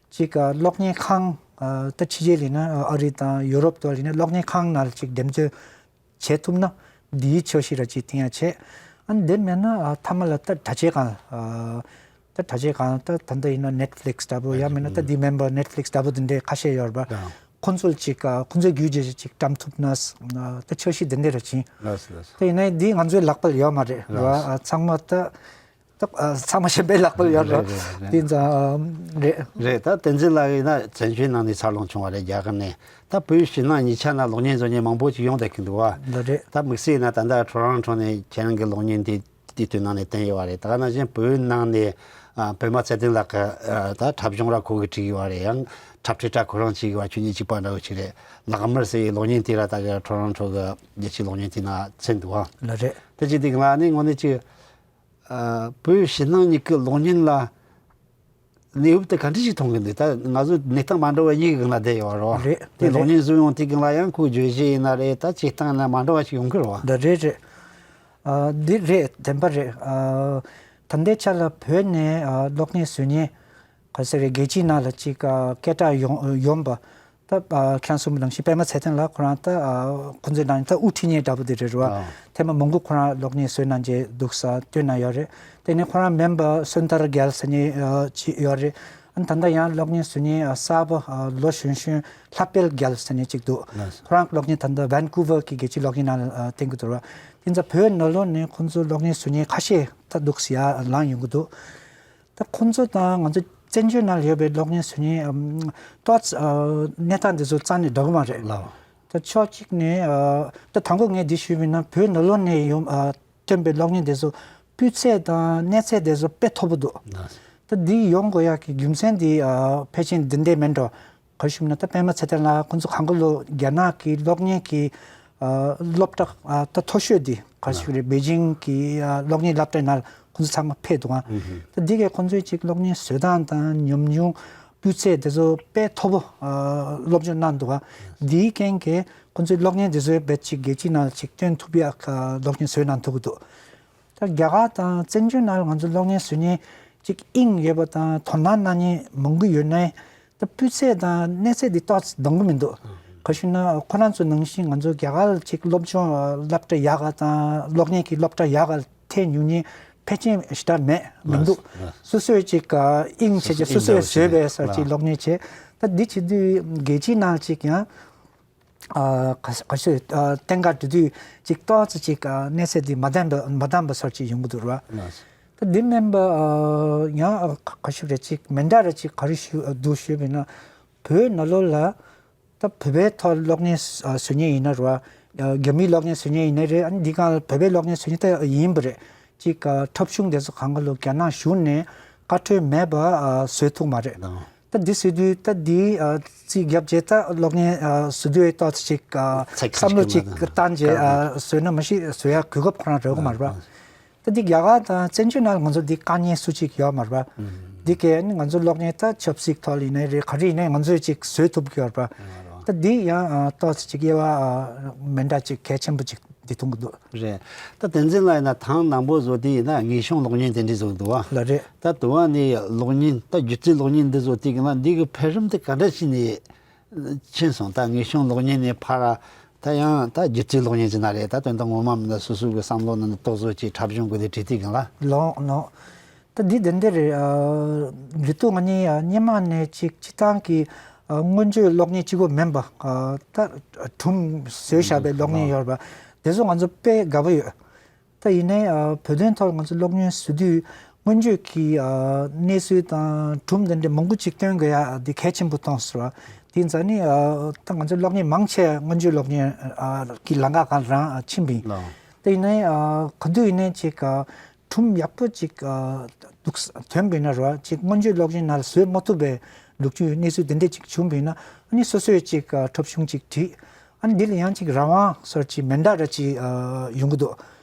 ཅིག་ཨ་གློག་བརྙན་ཁང་ཨ་ད་ཕྱི་རྒྱལ་ཡིན་ན་ཨ་རི་དང་ཡུ་རོབ་དུ་ཡིན་ན་གློག་བརྙན་ཁང་ནང་ལ་ཅིག་འགྲེམས་སྟོན་བྱེད་ཐུབ་ན་འདིའི་འཆར་གཞི་ར་ཅིག་བཏིང་ཡ་བྱས། ཨ་ནི་དེ་མེད་ན་ཨ་མཐའ་མ་ལ་ད་དྲ་རྒྱའི་སྒང་ཨ་ད་དྲ་རྒྱའི་སྒང་ད་ད་ལྟ་ཡིན་ན་Netflix་འདྲ་པོ་ཡང་མིན་ན་ད་འདི་མེམ་བར་Netflix་འདྲ་པོ་འདི་འདྲའི་ཁ་ཤས་ཡོད་རེད་པ། ཁོང་ཚོ་ལ་ཅིག་ཁོང་ཚོའི་བརྒྱུད་རྗེས་ཅིག་བཀྲམ་ཐུབ་ན་ད་འཆར་གཞི་འདི་འདྲ་ར་ཅིག་ལགས་ལགས། ད་ཡིན་ན་འདི་ང་ཚོའི་ལག་པར་ཡོད་མ་རེད་ར། ཨ་ཚང་མ་ད་ད་ཨ་ཚང་མ་གཞན་པའི་ལག་པར་ཡོད་རེད། རེད་རེད་རེད། དེ་ཙང་རེད། རེད། ད་བསྟན་འཛིན་ལགས་ཡིན་ན་བཙན་བྱོལ་ནང་ནས་འཚར་ལོངས་བྱུང་བ་རེད། རྒྱ་གར་ནས། ད་བོད་ཕྱི་ནང་གཉིས་ཆ་ན་གློག་བརྙན་བཟོ་མཁན་མང་པོ་ཅིག་ཡོང་བསྡད་ཀྱི་འདུག་བ། ལགས་རེད། ད་དམིགས་བསལ་ཡིན་ན་ད་ལྟ་ཊོ་རོན་ཊོ་ནས་ཁྱེད་རང་གི་གློག་བརྙན་དེ་དེ་དུས་ནང་ནས་བསྟན་ཡོད་བ་རེད། ད་ག་ནང་བཞིན་བོད་ནང་ནས་ཨ་པད་མ་ཚེ་བརྟན་ལགས་ཀྱི་ཨ་ད་འཁྲབ་གཞུང་ར་ཁོ་གིས་བྲིས་ཡོད་བ་རེད། ཡང་འཁྲབ་ཁྲིད་ར་ཁོ་རང་བྱེད་ཀྱི་བ། ཆོས་ཉིད་གཅིག་པ་འདྲ་བོ་ཅིག་རེད། ལག་དམར་ཟེར་ཡའི་གློག་བརྙན་དེ་ར་ད་ག་ཊོ་རོན་ཊོ་གི་རྒྱལ་སྤྱིའི་གློག་བརྙན་དེ་ནང་ཚུད་འདུག་བ། ལགས་རེད། དེ་ཅི་སྟེང་ལ་ནི་དངོས་གནས་ཅིག་ཨ་བོད་ཕྱི་ནང་གཉིས་ཀྱི་གློག་བརྙན་ལ་གནས་བབ་དེ་ག་འདྲ་ཞིག་མཐོང་གི་འདུག་ད་ང་ཚོ་གནས་སྟངས་མ་འདྲ་བ་གཉིས་ཀྱི་སྒང་ལ་བསྡད་ཡོད་རེད་བ། རེད། དེ་རེད། གློག་བརྙན་བཟོ་ཡོང་དུས་སྒང་ལ་ཡང་ཁོའི་བརྗོད་གཞི་ཡིན་ན་རེད། ད་བྱེད་སྟངས་ཡིན་ན་མ་འདྲ་བ་ཞིག་ཡོང་གི་རེད་བ། འདི་རེད་རེད། ཨ་འདི་རེད། བདེན་པ་རེད། ཨ་ད་ལྟའི་ཆ་ལ་བོད་ནས་ཨ་གློག་བརྙན་བཟོ་མཁན་ག་ཟེར་རེད། རྒྱལ་སྤྱིའི་ནང་ལ་ཅིག་ཨ་སྐད་གྲགས་ཡོང་ཡོང་པ། ད་ཨ་ཁྱེད་རང་གསུངས་པ་ནང་བཞིན་པད་མ་ཚེ་བརྟན་ལགས་ཁོ་རང་ད་ཨ་ཁོང་ཚོའི་ནང་ད་དབུ་ཁྲིད་མཁན་འདྲ་པོ་དེ་རེད་རེད་བ། ཨ་ཐེངས་མ་མང་པོ་ཁོ་རང་གློག་བརྙན་བཟོས་གནང་བྱས་འདུག་ས་སྟོན་གནང་ཡོད་རེད། དེ་ནས་ཁོ་རང་མེམ་བར་སོན་ཐར་རྒྱལ་ཟེར་མཁན་ཨ་ཅིག་ཡོད་རེད། ཨ་ནི་ད་ལྟ་ཡང་གློག་བརྙན་བཟོ་མཁན་ཨ་གསར་པ་ཨ་ལོ་གཞོན་གཞོན་ལྷ་དཔལ་རྒྱལ་ཟེར་མཁན་ཅིག་འདུག་ལགས་སོ། ཁོ་རང་གློག་བརྙན་ད་ལྟ་ཝན་ཀུ་ཝར་གྱི་རྒྱལ་སྤྱིའི་གློག་བརྙན་ནང་ཨ་བསྟན་གྱི་འདུག་རེད་བ། དེ་ཚོ་བོད་ནང་ལོགས་ནས་ཁོང་ཚོ་གློག་བརྙན་བཟོ་མཁན་ཁ་ཤས་ད་འདུག་སེ་ཡར་ལངས་ཡོང་གི་འདུག་ད་ཁོང་ཚོ་དང་ང་ཚོ་བཙན་བྱོལ་ནང་ལ་ཡོད་པའི་གློག་བརྙན་བཟོ་མཁན་ཨམ་ཏོག་ཙམ་ཨ་གནས་སྟངས་དེ་ཚོ་རྩ་ནས་འདྲ་གི་མ་རེད། ལགས། ད་ཕྱོགས་གཅིག་ནས་ཨ་ད་དང་པོ་ངས་འདི་ཞུས་པ་ཡིན་ན་བོད་ནང་ལོགས་ནས་ཡོང་ཨ་བཏོན་པའི་གློག་བརྙན་དེ་ཚོ་སྤུས་ཚད་དང་གནས་ཚད་དེ་ཚོ་དཔེ་མཐོ་པོ་འདུག་ལགས། ད་འདི་ཡོང་དགོས་ཡག་གི་རྒྱུ་མཚན་འདི་ཨ་ཕལ་ཆེར་འདི་འདྲས་མིན་འགྲོ། ག་རེ་ཞུ་ན་ད་པད་མ་ཚེ་བརྟན་ལགས་ཁོང་ཚོ་གང་ག་ལོ་རྒྱ་ནག་གི་གློག་བརྙན་གྱི་ཨ་སློབ་གྲྭ་ཨ་ད་མཐོ་ཤོས་འདི་ག་རེ་ཞུ་རེད། པེ་ཅིང་གི་ཨ་གློག་བརྙན་སློབ་གྲྭའི་ནང་ཁོང་ཚོ་ཚང་མ་ཕེབས་འདུག་ཨ། ད་འདི་གས་ཁོང་ཚོའི་ཅིག་གློག་བརྙན་བཟོ་སྟངས་དང་ཉམས་མྱོང་སྤུས་ཚད་དེ་ཚོ་དཔེ་མཐོ་པོ་ཨ་སློབ་སྦྱོང་གནང་འདུག་ཨ། འདིའི་རྐྱེན་གྱིས་ཁོང་ཚོའི་གློག་བརྙན་དེ་ཚོའི་བེད་ཅིག་རྒྱལ་སྤྱིའི་ནང་ལ་ཅིག་སྟོན་ཐུབ་ཡག་ཨ་གློག་བརྙན་བཟོས་གནང་ཐུབ་ཀྱི་འདུག་ད་རྒྱ་གར་དང་བཙན་བྱོལ་ནང་ལ་ང་ཚོ་གློག་བརྙན་བཟོ་མཁན་ཅིག་དབྱིངས་ཡོད་པ་དང་དོ་སྣང་གནང་མཁན་མང་པོ་ཡོད་ནའི་ད་སྤུས་ཚད་དང་གནས་ཚད་འདི་ཏོག་ཙམ་འདང་གི་མི་འདུག་ག་རེ་ཞུ་ན་ཁོ་རང་ཚོ་ནང་བཞིན་ང་ཚོ་རྒྱ་གར་ལ་ཅིག་སློབ་སྦྱོང་སློབ་གྲྭ་ཡག་ག་དང་གློག་བརྙན་གྱི་སློབ་གྲྭ་ཡག་ག་ལ་ཐད་ཉུང་མཁན་ཕལ་ཆེར་ཞེ་དྲག་མེད་མི་འདུག་ལགས། སོ་སོས་ཅིག་དབྱིངས་བྱས་ཀྱི་སོ་སོས་བཟོས་པའི་སར་ཅིག་གློག་བརྙན་བྱས། ད་འདི་བྱེད་དུས་རྒྱལ་སྤྱིའི་ནང་ཅིག་ཡང་ཨ་ག་ག་ཤེད་ཨ་གཏན་འཁེལ་དུས་དུས་ཅིག་ཏོག་ཙམ་ཅིག་ཨ་གནས་ཚད་འདི་མ་ལྡན་པ་མ་ལྡན་པ་སོགས་ཅིག་ཡོང་གི་འདུག་ར། ལགས། ད་འདི་མིན་པ་ཨ་ཡང་ཨ་ག་ག་ཤེད་རེ་ཅིག་མི་འདྲ་རེ་ཅིག་ག་རེ་ཞུ་ཨ་འདུག་ཞུས་པ་ཡིན་ན་བོད་ནང་ལོགས་ལ་ད་བོད་པའི་ཐོག་གློག་བརྙན་ཨ་བཟོ་མཁན་ཡིན་ན་ར་ཨ་རྒྱ་མིའི་གློག་བརྙན་བཟོ་མཁན་ཡིན་ན་རེད། ཨ་ནི་འདི་གང་ལ་བོད་པའི་གློག་བརྙན་བཟོ་མཁན་ད་ཡིན་པ་རེད། ཅིག་ཨ་འཁྲབ་གཞུང་དེ་ཚོ་གང་ག་ལོ་རྒྱ་ནག་གཞུང་ནས་བཀའ་འཁྲོལ་མེད་པ་ཨ་བཟོས་ཐུབ་མ་རེད། ལགས། ད་འདི་ཟེར་དུས་ད་འདི་ཨ་རྩིས་བརྒྱབ་རྗེས་ད་གློག་བརྙན་ཨ་བཟོ་དུས་ཏོག་ཙམ་ཅིག་ཨ་ཚད་བསམ་བློ་ཅིག་ཅིག་བཏང་རྗེས་ཨ་བཟོས་ན་མ་གཞི་བཟོ་ཡག་གོ་སྐབས་ཁོ་རང་རག་གི་མ་རེད་པ། ད་འདི་རྒྱ་གར་དང་བཙན་བྱོལ་ནང་ང་ཚོ་འདི་དཀའ་ངལ་སུ་ཅིག་ཡོད་མ་རེད་པ། འདི་གས་ནི་ང་ཚོ་གློག་བརྙན་ད་ཆབ་སྲིད་ཐོག་ལ་ཡིན་ནའི་རེད་ག་རེ་ཡིན་ནའི་ང་ཚོས་ཅིག་བཟོས་ཐུབ་ཀྱི་ཡོད་རེད་པ། ད་འདི་ཡང་ཨ་ཏོག་ཙམ་ཅིག་དབྱེ་བ་ཨ་མི་འདྲ་ཅིག་གལ་ཆེན་པོ་ཅིག་འདི་མཐོང་གི་འདུག་རེད། ད་བསྟན་འཛིན་ལགས་ཡིན་ན་ཐེངས་དང་པོ་བཟོ་དུས་ཡིན་ན་དངོས་བྱུང་གློག་བརྙན་དེ་འདྲ་བཟོ་གི་འདུག་བ། ལགས་རེད། ད་དུ་བ་ནས་གློག་བརྙན་ད་སྒྱུ་རྩལ་གློག་བརྙན་འདི་བཟོ་དུས་ཀྱི་ན་འདི་གི་འཕེལ་རིམ་དེ་ག་འདྲ་ཞིག་ནས་ཕྱིན་སོང་། ད་དངོས་བྱུང་གློག་བརྙན་ནས་ཕར་ད་ཡང་ད་སྒྱུ་རྩལ་གློག་བརྙན་ཅིག་ན་རེད། ད་དོན་དག་ངོ་མ་མིན་ན་སོ་སོ་གི་བསམ་བློ་ནང་ནས་རྟོག་བཟོ་ཅིག་འཁྲབ་གཞུང་གི་དེ་བྲིས་དུས་ཀྱི་ལ། ལོང་ལོང་། ད་འདི་དེ་འདྲ་རེད། ཨ་འདི་ཐོག་ང་གཉིས་ཨ་སྔོན་མ་ནས་ཅིག་སྤྱིར་བཏང་གི་ཨ་མངོན་བརྗོད་གློག་བརྙན་གཅིག་པོ་མིན་པ་ཨ་ད་སྒྲུང་བཟོས་བཞག་པའི་གློག་བརྙན་ཡོད་རེད་པ། དེ་ཚོ་ང་ཚོ་དཔེ་དགའ་པོ་ཡོད། ད་ཡིན་ནའི་ཨ་བོད་དོན་ཐོག་ང་ཚོ་གློག་བརྙན་བཟོ་དུས་མངོན་བརྗོད་ཀྱི་ཨ་གནས་ཚུལ་དང་སྒྲུང་དེ་འདྲ་མང་པོ་ཅིག་སྟོན་དགོས་ཡ་འདི་གལ་ཆེན་པོ་མཐོང་སོང་ར། དེ་ཙང་ནི་ཨ་ད་ང་ཚོ་གློག་བརྙན་མང་ཆེ་མངོན་བརྗོད་གློག་བརྙན་ཨ་གི་ལམ་ཁ་སྒང་རང་ཨ་ཕྱིན་པ་ཡིན། ལགས། ད་ཡིན་ནའི་ཨ་ག་དུས་ཡིན་ནའི་ཅིག་ཨ་སྒྲུང་ཡག་པོ་ཅིག་ཨ་འདུག་ཐོན་པ་ཡིན་ན་ར་ཅིག་མངོན་བརྗོད་གློག་བརྙན་ནང་ལ་བཟོས་མ་ཐུབ་པའི་ལོ་རྒྱུས་གནས་ཚུལ་དེ་འདྲ་ཅིག་བྱུང་པ་ཡིན་ན་ཨ་ནི་སོ་སོས་ཅིག་ཨ་འཁྲབ་གཞུང་ཅིག་བྲིས། ཨ་ནི་འདི་ལ་ཡང་ཅིག་རང་དབང་སོགས་ཅིག་མི་འདྲ་ར་ཅིག་ཨ་ཡོང་གི་འདུག་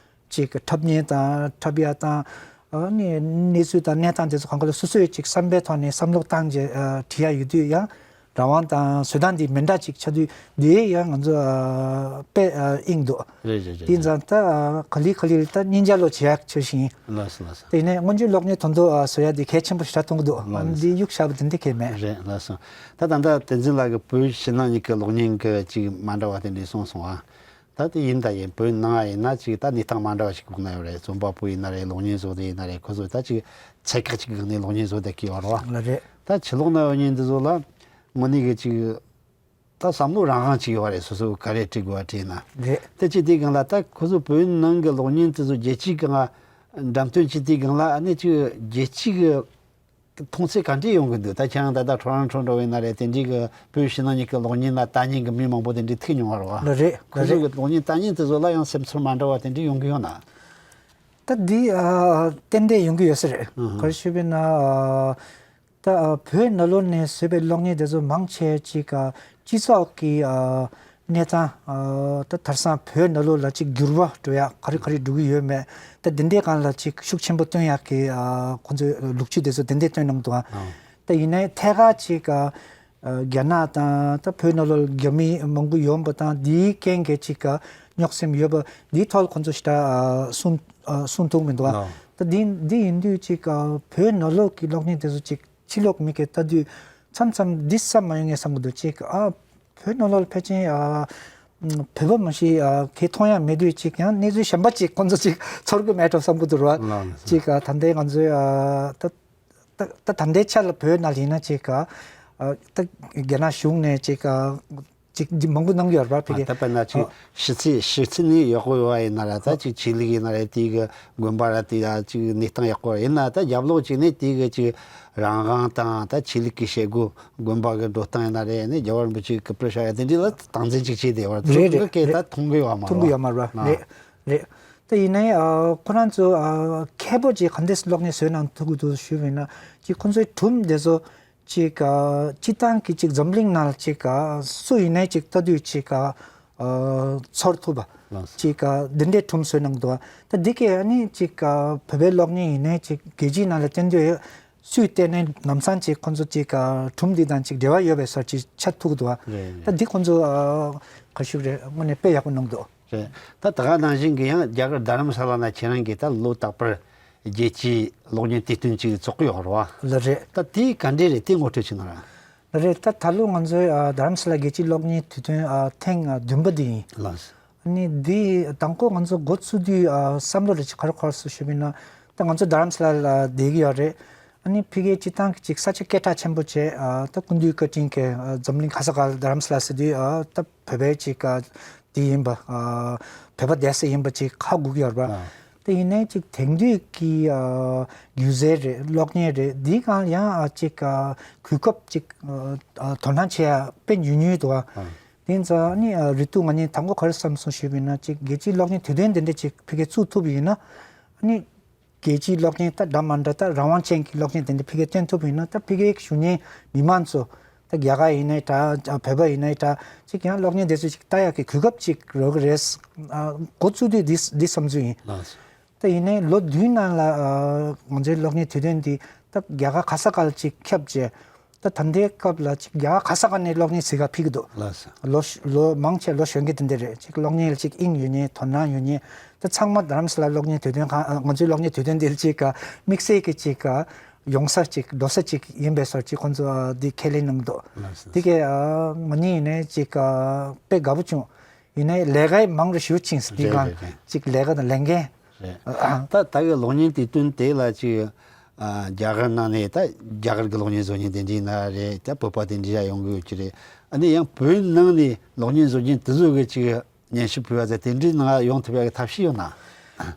ཅིག་འཁྲབ་མཁན་དང་འཁྲབ་ཡ་དང་ཨ་ནི་གནས་ཚུལ་དང་གནས་སྟངས་དེ་ཚོ་གང་ག་ལ་སོ་སོས་ཅིག་བསམ་པའི་ཐོག་ནས་བསམ་བློ་བཏང་རྗེས་ཨ་བྲིས་ཡ་ཡོད་དུས་ཡང་ རང་དབང་དང་བཟོ་སྟངས་འདི་མི་འདྲ་ཅིག་ཆགས་དུས་འདི་ཡང་ང་ཚོ་ཨ་དཔེ་ཨ་དབྱིངས་འདུག་རེད་རེད་རེད། དེ་རེད། ཙང་ད་ཨ་ག་ལེ་ག་ལེ་ད་སྙིང་རྗེ་ལོ་བྱེད་ཡག་ཆོག་ཤིང་། ལགས་སོ་ལགས་སོ། དེ་ནས་སྔོན་འཇུག་གློག་བརྙན་དོན་དུ་ཨ་བཟོ་ཡག་འདི་གལ་ཆེན་པོ་ཞེ་དྲག་མཐོང་གི་འདུག་ལགས་སོ། འདི་གཡུག་བཞག་པ་དེ་འདྲ་གལ་མེད། རེད། ལགས་སོ། ད་ད་ལྟ་བསྟན་འཛིན་ལགས་ཀྱིས་བོད་ཕྱི་ནང་གཉིས་ཀྱི་གློག་བརྙན་གྱི་ཅིག་མ་འདྲ་བ་དེ་འདྲ་གསུངས་སོང་ཨ། ད་དེ་ཡིན་ད་ཡིན་བོད་ནང་ཡིན་ན་ཅིག་ད་གནས་སྟངས་མ་འདྲ་བ་ཞིག་སྒུག་ན་ཡོད་རེད། རྩོམ་པ་པོ་ཡིན་ན་རེད། གློག་བརྙན་བཟོ་དེ་ཡིན་ན་རེད། ཁོ་ཚོ་ད་ཅིག་ཚད་བཀག་ཅིག་སྒང་ནས་གློག་བརྙན་བཟོ་བསྡད་ཀྱི་ཡོད་རེད་བ། ལགས་རེད། ད་ཕྱི་ལོགས་ན་ཡོད་མཁན་འདི་ཚོ་ལ་དངོས་གནས་གི་ཅིག་ད་བསམ་བློ་རང་དབང་ཅིག་ཡོད་རེད། སོ་སོ་ག་རེ་བྲིས་དགོས་པ་བྲིས་ན། རེད། དེ་ཅི་དེའི་སྒང་ལ་ད་ཁོ་ཚོ་བོད་ནང་གི་གློག་བརྙན་དེ་ཚོ་རྒྱལ་སྤྱིའི་སྒང་འགྲེམས་སྟོན་ཅི་དེའི་སྒང་ལ་ཨ་ནི་ཅིག་རྒྱལ་སྤྱི་གི་མཐོང་ཚད་ག་འདྲས་ཡོང་གི་འདུག་ད་ཁྱེད་རང་ད་ལྟ་ཊོ་རོན་ཊོ་འགྲོ་བའི་ན་རེད། དེ་འདྲའི་གི་བོད་ཕྱི་ནང་གཉིས་ཀྱི་གློག་བརྙན་ལ་ལྟ་མཁན་གི་མི་མང་པོ་དེ་འདྲས་ཐུག་མྱོང་བ་རེད་བ། ལགས་རེད། ཁོ་ཚོ་གི་གློག་བརྙན་ལྟ་མཁན་དེ་ཚོ་ལ་ཡང་སེམས་ཚོར་མ་འདྲ་བ་དེ་འདྲས་ཡོང་གི་ཡོད་ན། ད་འདི་ཨ་ཏན་ཏན་ཡོང་གི་ཡོད་ས་རེད། ཨུ་ཧུ། ག་རེ་ཞུས་པས་ན་ཨ་ད་ཨ་བོད་ནང་ལོགས་ནས་བཟོས་པའི་གློག་བརྙན་དེ་ཚོ་མང་ཆེ་ཅིག་ཨ་སྤྱི་ཚོགས་ཀྱི་ཨ་གནས་སྟངས་ཨ་ད་དེང་སང་བོད་ནང་ལོགས་ལ་ཅིག་འགྱུར་བ་འགྲོ་ཡག་ག་རེ་ག་རེ་འགྲོ་གི་ཡོད་མེད། ད་འདི་འདྲའི་སྒང་ལ་ཅིག་ཤུགས་ཆེན་པོ་སྟོན་ཡག་གི་ཨ་ཁོང་ཚོའི་ལོ་རྒྱུས་དེ་ཚོ་འདི་འདྲས་སྟོན་གནང་འདུག་ཨ། ཨ། ད་ཡིན་ནའི་ཐད་ཀར་ཅིག་ཨ་རྒྱ་ནག་དང་ད་བོད་ནང་ལོགས་རྒྱ་མི་མང་པོ་ཡོང་པ་དང་འདིའི་རྐྱེན་གྱིས་ཅིག་ཨ་རྙོག་སེམས་ཡོད་པ་འདིའི་ཐོག་ཁོང་ཚོ་ཞེ་དྲག་ཨ་གསུང་ཨ་གསུང་ཐུབ་མི་འདུག་ཨ། ཨ། ད་འདི་འདི་ཡིན་དུས་ཅིག་ཨ་བོད་ནང་ལོགས་ཀྱི་གློག་བརྙན་དེ་ཚོ་ཅིག་ཕྱི་ལོགས་མི་གིས་ལྟ་དུས་མཚམས་མཚམས་འདི་བསམ་མ་ཡོང་ངས་བསམ་གི་འདུག་ཅིག་ཨ་བོད་ནང་ལོགས་ལ་ཕལ་ཆེར་ཨ་བོད་པ་མ་གཞི་ཨ་གས་མཐོང་ཡག་མེད་དུས་ཅིག་ཡང་གནས་ཚུལ་གཞན་པ་ཅིག་ཁོང་ཚོ་ཅིག་ཚོར་གི་མེད་འགྲོ་བསམ་གི་འདུག་ར། ལགས་ལགས། ཅིག་ཨ་ད་ལྟའི་ང་ཚོའི་ཨ་ད་ད་ད་ལྟའི་ཆ་ལ་བོད་ནང་ལ་ཡིན་ན་ཅིག་ཨ་ད་རྒྱ་ནག་གཞུང་ནས་ཅིག་ཨ་ཅིག་འདི་མང་པོ་གནང་གི་ཡོད་རེད་པ། ཕ་གི་ད་དཔེར་ན་ཅིག་ཨ་ཕྱི་ཚེས་ཕྱི་ཚེས་ནས་ཡག་པོ་ཡོད་པ་ཡིན་ན་ར། ད་ཅིག་ཆོས་ལུགས་ཡིན་ན་ར་དེ་གི་དགོན་པ་ར་དེ་ཡ་ཅིག་གནས་སྟངས་ཡག་པོ་ཡིན་ན། ད་རྒྱབ་ལོགས་ཅིག་ནས་དེ་གི་ཅིག་རང་དབང་དང་ད་ཆོས་ལུགས་ཀྱི་བྱེད་སྒོ་དགོན་པ་གི་འགྲོ་སྟངས་ཡིན་ན་རེད། ནས་རྒྱལ་བ་རིན་པོ་ཆེའི་སྐུ་པར་བཞག་ཡ་དེ་འདྲ་ལ་སྟངས་འཛིན་ཅིག་བྱས་བསྡད་པ་རེད། རེད་རེད་ཚོ་གི་ད་མཐོང་གི་ཡོད་མ་མཐོང་གི་རེད་ཡོད་མ་རེད་པ། ཨ་རེད་རེད། ད་ཡིན་ནའི་ཨ་ཁོ་རང་ཚོ་ཨ་མཁས་པོ་ཅིག་ག་འདྲས་གློག་བརྙན་བཟོས་གནང་ཐུབ་ཀྱི་འདུག་ཞུས་པ་ཡིན་ན། ཅིག་ཁོ་ཚོའི་སྒྲུང་དེ་ཚོ་ཅིག་ཨ་སྤྱིར་བཏང་གི་ཅིག་འཛམ་གླིང་ནང་ལ་ཅིག་ཨ་སུ་ཡིན་ནའི་ཅིག་ལྟ་དུས་ཅིག་ཨ་ཨ་ཚོར་ཐུབ་པ། ལགས་སོ། ཅིག་ཨ་འདི་འདྲའི་སྒྲུང་བཟོས་གནང་འདུག་ད་འདི་གས་ཨ་ནི་ཅིག་ཨ་བོད་པའི་གློག་བརྙན་ཡིན་ནའི་ཅིག་རྒྱལ་སྤྱིའི་ནང་ལ་བསྟན་དུས་སུས་བལྟས་ནའི་ལམ་སང་ཅིག་ཁོ་ཚོ་ཅིག་ཨ་སྒྲུང་འདི་དང་ཅིག་འབྲེལ་བ་ཡོད་པའི་བཟོ་ཅིག་ཆགས་ཐུབ་ཀྱི་འདུག་རེད་རེད། ད་འདི་ཁོ་ཚོ་ཨ་ག་ཞུ་རེད། དངོས་གནས་དཔེ་ཡག་པོ་གནང་འདུག་རེད། ད་ད་ག་ནང་བཞིན་གྱི་ཡང་རྒྱ་གར་རྡ་རམ་ས་ལ་ན་ཁྱེད་རང་གིས་ད་ལོ་རྟག་པར་རྒྱལ་སྤྱིའི་གློག་བརྙན་དུས་སྟོན་ཅིག་ཚོགས་ཀྱི་ཡོད་རེད་བ། ལགས་རེད། ད་དེ་ག་འདྲས་རེད། དེ་ངོ་སྤྲོད་བྱེད་ན་ར། ལགས་རེད། ད་ད་ལོ་ང་ཚོའི་ཨ་རྡ་རམ་ས་ལ་རྒྱལ་སྤྱིའི་གློག་བརྙན་དུས་སྟོན་ཨ་ཐེངས་ཨ་བདུན་པ་འདི་ཡིན། ལགས། ཨ་ནི་འདི་དང་པོ་ང་ཚོ་འགོ་ཚུགས་དུས་ཨ་བསམ་བློ་རེ་ཅིག་ག་རེ་འཁོར་སོང་ཞུས་པ་ཡིན་ན། ད་ང་ཚོ་རྡ་རམ་ས་ལ་ལ་བསྡད་ཀྱི་ཡོད་རེད། ཨ་ནི་ཕ་གིའི་སྤྱིར་བཏང་གི་ཅིག་ས་ཆ་སྐད་གྲགས་ཆེན་པོ་བྱས་ཨ་ད་ཀུན་འདུས་བཀའ་དྲིན་གྱིས་ཨ་འཛམ་གླིང་ག་ས་ག་ལ་རྡ་རམ་ས་ལ་ཟེར་དུས་ཨ་ད་བོད་པའི་ཅིག་ཨ་འདི་ཡིན་པ་ཨ་བོད་པ་བསྡད་ས་ཡིན་པ་ཅིག་ཧ་གོ་གི་ཡོད་རེད་པ། ཨ། དེ་ཡིན་ནའི་ཅིག་དེང་དུས་ཀྱི་ཨ་སྒྱུ་རྩལ་རེད། གློག་བརྙན་རེད། འདིའི་སྒང་ཡང་ཨ་ཅིག་ཨ་གོ་སྐབས་ཅིག་ཨ་ཨ་དོ་སྣང་བྱེད་ཡ་དཔེ་ཉུང་ཉུང་འདུག་ཨ། ཨ། དེ་ཡིན་ཙང་ཨ་ནི་ཨ་རེ་ཏུ་ང་གཉིས་དང་པོ་ག་རེ་བསམ་སོང་ཞུས་པ་ཡིན་ན། ཅིག་རྒྱལ་སྤྱིའི་གློག་བརྙན་དུས་སྟོན་དེ་འདྲ་ཅིག་ཕ་གིར་བཙུགས་ཐུབ་པ་ཡིན་ན། ཨ་ནི་རྒྱལ་སྤྱིའི་གློག་བརྙན་ད་འདྲ་མ་འདྲ་ད་རང་དབང་ཅན་གྱི་གློག་བརྙན་དེ་འདྲ་ཕ་གིར་སྟོན་ཐུབ་པ་ཡིན་ན། ད་ཕ་གིའི་གཞོན་སྐྱེས་མི་མང་ཚོ་ད་རྒྱ་གར་ཡིན་ནའི་འདྲ། བོད་པ་ཡིན་ནའི་འདྲ། ཅིག་ཡང་གློག་བརྙན་དེ་ཚོ་ཅིག་ལྟ་ཡག་གི་གོ་སྐབས་ཅིག་རག་གི་རེད། ཨ་འགོ་བཙུགས་དུས་འདི་འདི་བསམ་ཚུལ་ཡིན། ལགས་སོ། ད་ཡིན་ནའི་ལོ་བདུན་ནང་ལ་ཨ་ང་ཚོའི་གློག་བརྙན་དུས་སྟོན་འདི་ད་རྒྱ་གར་ག་ས་ག་ལ་ཅིག་ཁྱབ་བྱས། ད་ད་ལྟའི་སྐབས་ལ་ཅིག་རྒྱ་གར་ག་ས་ག་ནས་གློག་བརྙན་གཟིགས་ག་ཕེབས་ཀྱི་འདུག་ལགས་སོ། ལོ་ལོ་མང་ཆེ་ལོ་གཞོན་སྐྱེས་དེ་འདྲ་རེད། ཅིག་གློག་བརྙན་ལ་ཅིག་དབྱིངས་ཡོད་མཁན། དོ་སྣང་ཡོད་མཁན། ད་ཚང་མ་རྡ་རམ་ས་ལ་གློག་བརྙན་དུས་སྟོན་ཁང་། ཨ་ང་ཚོའི་གློག་བརྙན་དུས་སྟོན་འདི་ལ་ཅིག་ག་དམིགས་བསལ་གྱི་ཅིག་ག་ཡོང་ས་ཅིག་འགྲོ་ས་ཅིག་ཡིན་པའི་བཟོ་ཅིག་ཁོང་ཚོ་ཨ་འདི་ཁས་ལེན་གནང་འདུག་ལགས་སོ། འདི་གས་ཨ་ང་གཉིས་ཡིན་ནའི་ཅིག་ག་དཔེ་དགའ་པོ་བྱུང་། ཡིན་ནའི་ལས་ཀ་མང་རུ་ཞུ་ཅིང་ཟེར། འདི་རེད་གང་རེད་རེད། ཅིག་ལས་ཀ་དང་ལས་འགན། རེད། ད་ད་གི་གློག་བརྙན་དུས་སྟོན་དེ་ལ་ཅིག་ཨ་རྒྱ་གར་ནང་ནས་ད་རྒྱ་གར་གི་གློག་བརྙན་བཟོ་མཁན་དེ་འདྲ་ཡིན་ན་རེད། ད་བོད་པ་དེ་འདྲ་ཡང་ཡོང་གི་ཡོད་ཀྱི་རེད། ཨ་ནི་ཡང་བོད་ནང་ནས་གློག་བརྙན་བཟོ་མཁན་དེ་ཚོ་གི་ཅིག་སྙན་ཞུ་ཕུལ་བ་ཟེར་དེ་འདྲའི་ནང་ཡོང་ཐུབ་ཡག་གི་ཐབས་ཤེས་ཡོད་ན།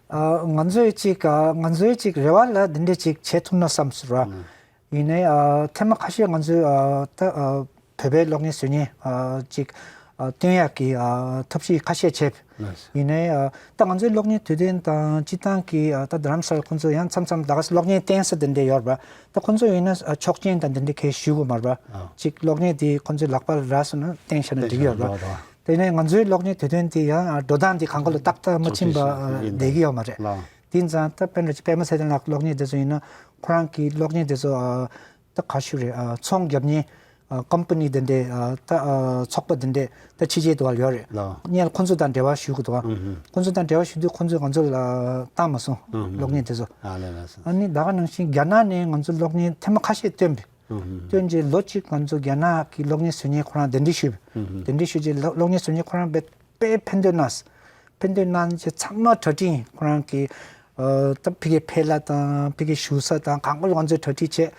ཨ་ང་ཚོའི་ཅིག་ཨ་ང་ཚོའི་ཅིག་རེ་བ་ལ་འདི་འདྲ་ཅིག་བྱེད་ཐུབ་ན་བསམ་སོང་ར། ཨ། ཡིན་ནའི་ཨ་ཐེངས་མ་ཁ་ཤས་ང་ཚོས་ཨ་ད་ཨ་བོད་པའི་གློག་བརྙན་བཟོ་མཁན་ཨ་ཅིག་ཨ་སྟོན་ཡག་གི་ཨ་ཐབས་ཤེས་ཁ་ཤས་བྱས། ལགས་སོ། ཡིན་ནའི་ཨ་ད་ང་ཚོའི་གློག་བརྙན་དུས་སྟོན་དང་སྤྱིར་བཏང་གི་ཨ་ད་རྡ་རམ་ས་ལ་ཁོང་ཚོ་ཡང་མཚམས་མཚམས་ད་ག་སེ་གློག་བརྙན་བསྟན་ས་དེ་འདྲ་ཡོད་རེད་པ། ད་ཁོང་ཚོ་ཡིན་ན་ཨ་ཆོག་མཆན་དང་དེ་འདྲ་གས་ཞུ་དགོས་མ་རེད་པ། ཨ། ཅིག་གློག་བརྙན་དེ་ཁོང་ཚོའི་ལག་པ་ལ་རག་སོང་ན་བསྟན་བཞག་ན་འགྲིག་གི་ཡོད་རེད་པ། བསྟན་བཞག་ན་འགྲིག་གི་ཡོད་རེད། དེ་ནས་ང་ཚོའི་གློག་བརྙན་དུས་སྟོན་དེ་ཡང་ཨ་འགྲོ་སྟངས་དེ་གང་ག་ལ་ཏག་ཏག་མ་ཕྱིན་པ་ཨ་བསྡད་ཀྱི་ཡོད་མ་རེད། ལགས། དེ་ཙང་ད་དཔེར་ན་ཅིག་པད་མ་ཚེ་བརྟན་ལགས་གློག་བརྙན་དེ་ཚོ་ཡིན་ན་ཁོ་རང་གི་གློག་བརྙན་དེ་ཚོ་ཨ་ད་ག་ཞུ་རེད། ཨ་ཚོང་རྒྱབ་མཁན་ ཨ་ཀམ་པ་ནི་དེ་འདྲས། ཨ་ད་ཨ་ཚོགས་པ་དེ་འདྲས་ད་ཕྱི་རྒྱལ་དུ་བ་ཡོད་རེད། ལགས། ངས་ཁོང་ཚོ་དང་འབྲེལ་བ་ཞུ་གི་འདུག་བ། ཨུ་ཧུམ། ཁོང་ཚོ་དང་འབྲེལ་བ་ཞུ་དུས་ཁོང་ཚོས་ང་ཚོ་ལ་བཏང་མ་སོང་། ཨུ་ཧུམ། གློག་བརྙན་དེ་ཚོ། ཨ་ལས་ལགས་སོ། ཨ་ནི་ད་ག་ནང་བཞིན་རྒྱ་ནག་ནས་ང་ཚོ་གློག་བརྙན་ཐེངས་མ་ཁ་ཤས་བཏོན་པས། ཨུ་ཧུམ། བཏོན་རྗེས་ལོ་གཅིག་ང་ཚོ་རྒྱ་ནག་གི་གློག་བརྙན་བཟོ་མཁན་ཁོ་རང་གདན་འདྲེན་ཞུས་པས། ཨུ་ཧུམ། གདན་འདྲེན་ཞུས་རྗེས་གློག་གློག་བརྙན་བཟོ་མཁན་ཁོ་རང་དཔེ་དཔེ་ཕན་ཐོགས་གནང་། ཕན་ཐོགས་གནང་རྗེས་ཚང་མ་གྲ་སྒྲིག་ཁོ་རང་གི་ཨ་ད་ཕ་གིའི་ཕེ་ལ་དང་ཕ་གིའི་བཞུགས་ས་དང་གང་ག་ལ་ང་ཚོས་གྲ་སྒྲིག་བྱས།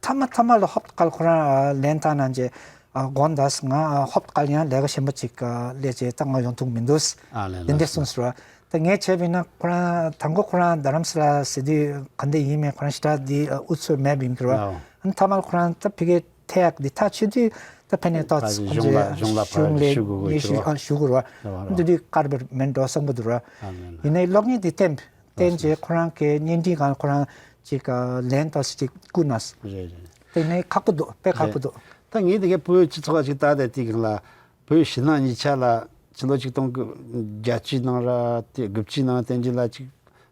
མཐའ་མ་མཐའ་མ་ལ་ཧོབ་ཏེ་ཁོ་རང་ལན་བཏང་གནང་རྗེས་དགོངས་དག་ང་ཧོབ་ཏེ་ཡང་ལས་ཀ་གཞན་པ་ཅིག་ལས་བྱས་ད་ང་ཡོང་ཐུབ་མི་འདུག་ཨ་ལས་དེ་འདྲས་ལགས་སོ། གསུངས་སོང་། ད་ངས་བྱས་པ་ཡིན་ན་ཁོ་རང་དང་པོ་ཁོ་རང་རྡ་རམ་ས་ལ་ཟེར་དུས་ག་འདྲ་ཡིན་མིན་ཁོ་རང་ཞེ་དྲག་འདི་ཨུ་ཚུགས་མེད་པ་ཡིན་གྱི་རེད་བ། ཨོ། ཨ་ནི་མཐའ་མར་ཁོ་རང་ད་ཕ་གིའི་ཐད་ཀ་འདི་ཐག་ཆོད་དུས་ད་ཕ་ནས་ཏོག་ཙམ་ཁོང་གཞུང་ལ་ཚོས་གཞུང་ལ་གཞུང་ལ་ཕར་ཞུ་དགོས་ཞུ་ཞུ་དགོས་ཀྱི་ཞུ་རེད་བ། ཞུ་དགོས་རེད་བ། རེད་བ། འདི་དུས་དཀར་པོ་མིན་འགྲོ་བསམ་གྱི་འདུག་ར། ཨ་ལས་ལགས། ཡིན་ནའི་གློག་བརྙན་འདི་བསྟན་བསྟན་རྗེས་ཁོ་རང་གི་བརྙན་འཕྲིན་སྒང་ཁོ་རང་ཅིག་ལན་ཏོག་ཙམ་ཅིག་བསྐུར་གནང་། རེད་རེད། དེ་ནས་ཁག་པོ་འདུག་དཔེ་ཁག་པོ་རེད། འདུག་ད་ངས་དེ་གའི་བོད་སྤྱི་ཚོགས་ལ་ཅིག་ལྟ་དེ་དེ་གང་ལ་བོད་ཕྱི་ནང་གཉིས་ཆ་ལ་ཕྱི་ལོ་ཆིག་སྟོང་དགུ་བརྒྱད་ཅུའི་ནང་ར་དེ་དགུ་བཅུའི་ནང་དེ་འདྲ་ལ་ཅིག་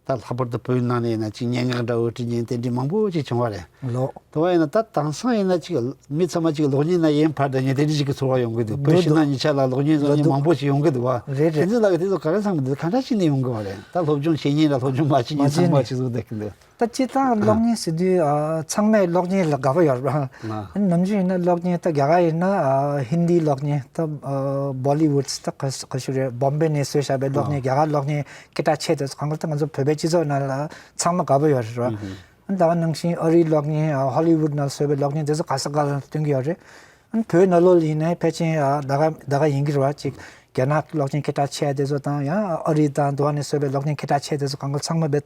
ད་ལྷག་པར་དུ་བོད་ནང་ནས་ཡིན་ན་ཅིག་སྙན་ངག་འདྲ་བོ་བྲིས་མཁན་དེ་འདྲ་མང་པོ་ཅིག་བྱུང་བ་རེད། ལོ། དེ་བ་ཡིན་ན་ད་དེང་སང་ཡིན་ན་ཅིག་མི་ཚང་མ་ཅིག་གློག་བརྙན་ནང་ཡིན་ཕར་འདྲ་མཉམ་དེ་འདྲ་ཅིག་གི་ཚོར་བ་ཡོང་གི་འདུག་བོད་ཕྱི་ནང་གཉིས་ཆ་ལ་གློག་བརྙན་བཟོ་མཁན་མང་པོ་ཅིག་ཡོང་གི་འདུག་བ། རེད་རེད། དེ་ཚོ་ལ་གི་དེ་ཚོ་ག་རེ་བསམ་གི་འདུག་གང་འདྲ་ཅིག་ནས་ཡོང་གི་བ་རེད། ད་སློབ་སྦྱོང་བྱེད་མཁན་ར་སློབ་སྦྱོང་མ་བྱེད་མཁན་ཚང་མ་ཅིག་བཟོ་བསྡད་གི་འདུག་ད་སྤྱིར་བཏང་གློག་བརྙན་ཟེར་དུས་ཨ་ཚང་མས་གློག་བརྙན་ལ་དགའ་པོ་ཡོད་རེད་པ། ཨ་ནམ་རྒྱུན་ཡིན་ན་གློག་བརྙན་ད་རྒྱ་གར་ཡིན་ན་ཨ་ཧིན་དིའི་གློག་བརྙན་ད་ཨ་བོ་ལི་ཝུད་ད་ག་ག་ཞིག་རེད། བོམ་བེ་ནས་བཟོས་བཞག་པའི་གློག་བརྙན། ཨ་རྒྱ་གར་གློག་བརྙན་སྐད་གྲགས་ཆེ་དེ་ཚོ་གང་ག་ད་ང་ཚོ་བོད་པའི་སྤྱི་ཚོགས་ནང་ལ་ཚང་མ་དགའ་པོ་ཡོད་རེད་པ། ཨ་ནི་ད་ག་ནང་བཞིན་ཨ་རིའི་གློག་བརྙན་ཨ་ཧོ་ལི་ཝུད་ནང་བཟོས་པའི་གློག་བརྙན་དེ་ཚོ་ག་ས་ག་ལ་སྟོན་གྱི་ཡོད་རེད། ཨ་ནི་བོད་ནང་ལོགས་ལ་ཡིན་ནའི་ཕལ་ཆེར་ཨ་ད་ག་ད་ག་ཡིན་གྱི་རེད་པ། ཅིག་རྒྱ་ནག་གི་གློག་བརྙན་སྐད་གྲགས་ཆེ་དེ་ཚོ་དང་ཡང་ཨ་རི་དང་དུ་བ་ནས་བཟོས་པའི་གློག་བརྙན་སྐད་གྲགས་ཆེ་དེ་ཚོ་གང་ག་ཚང་མ་བེད་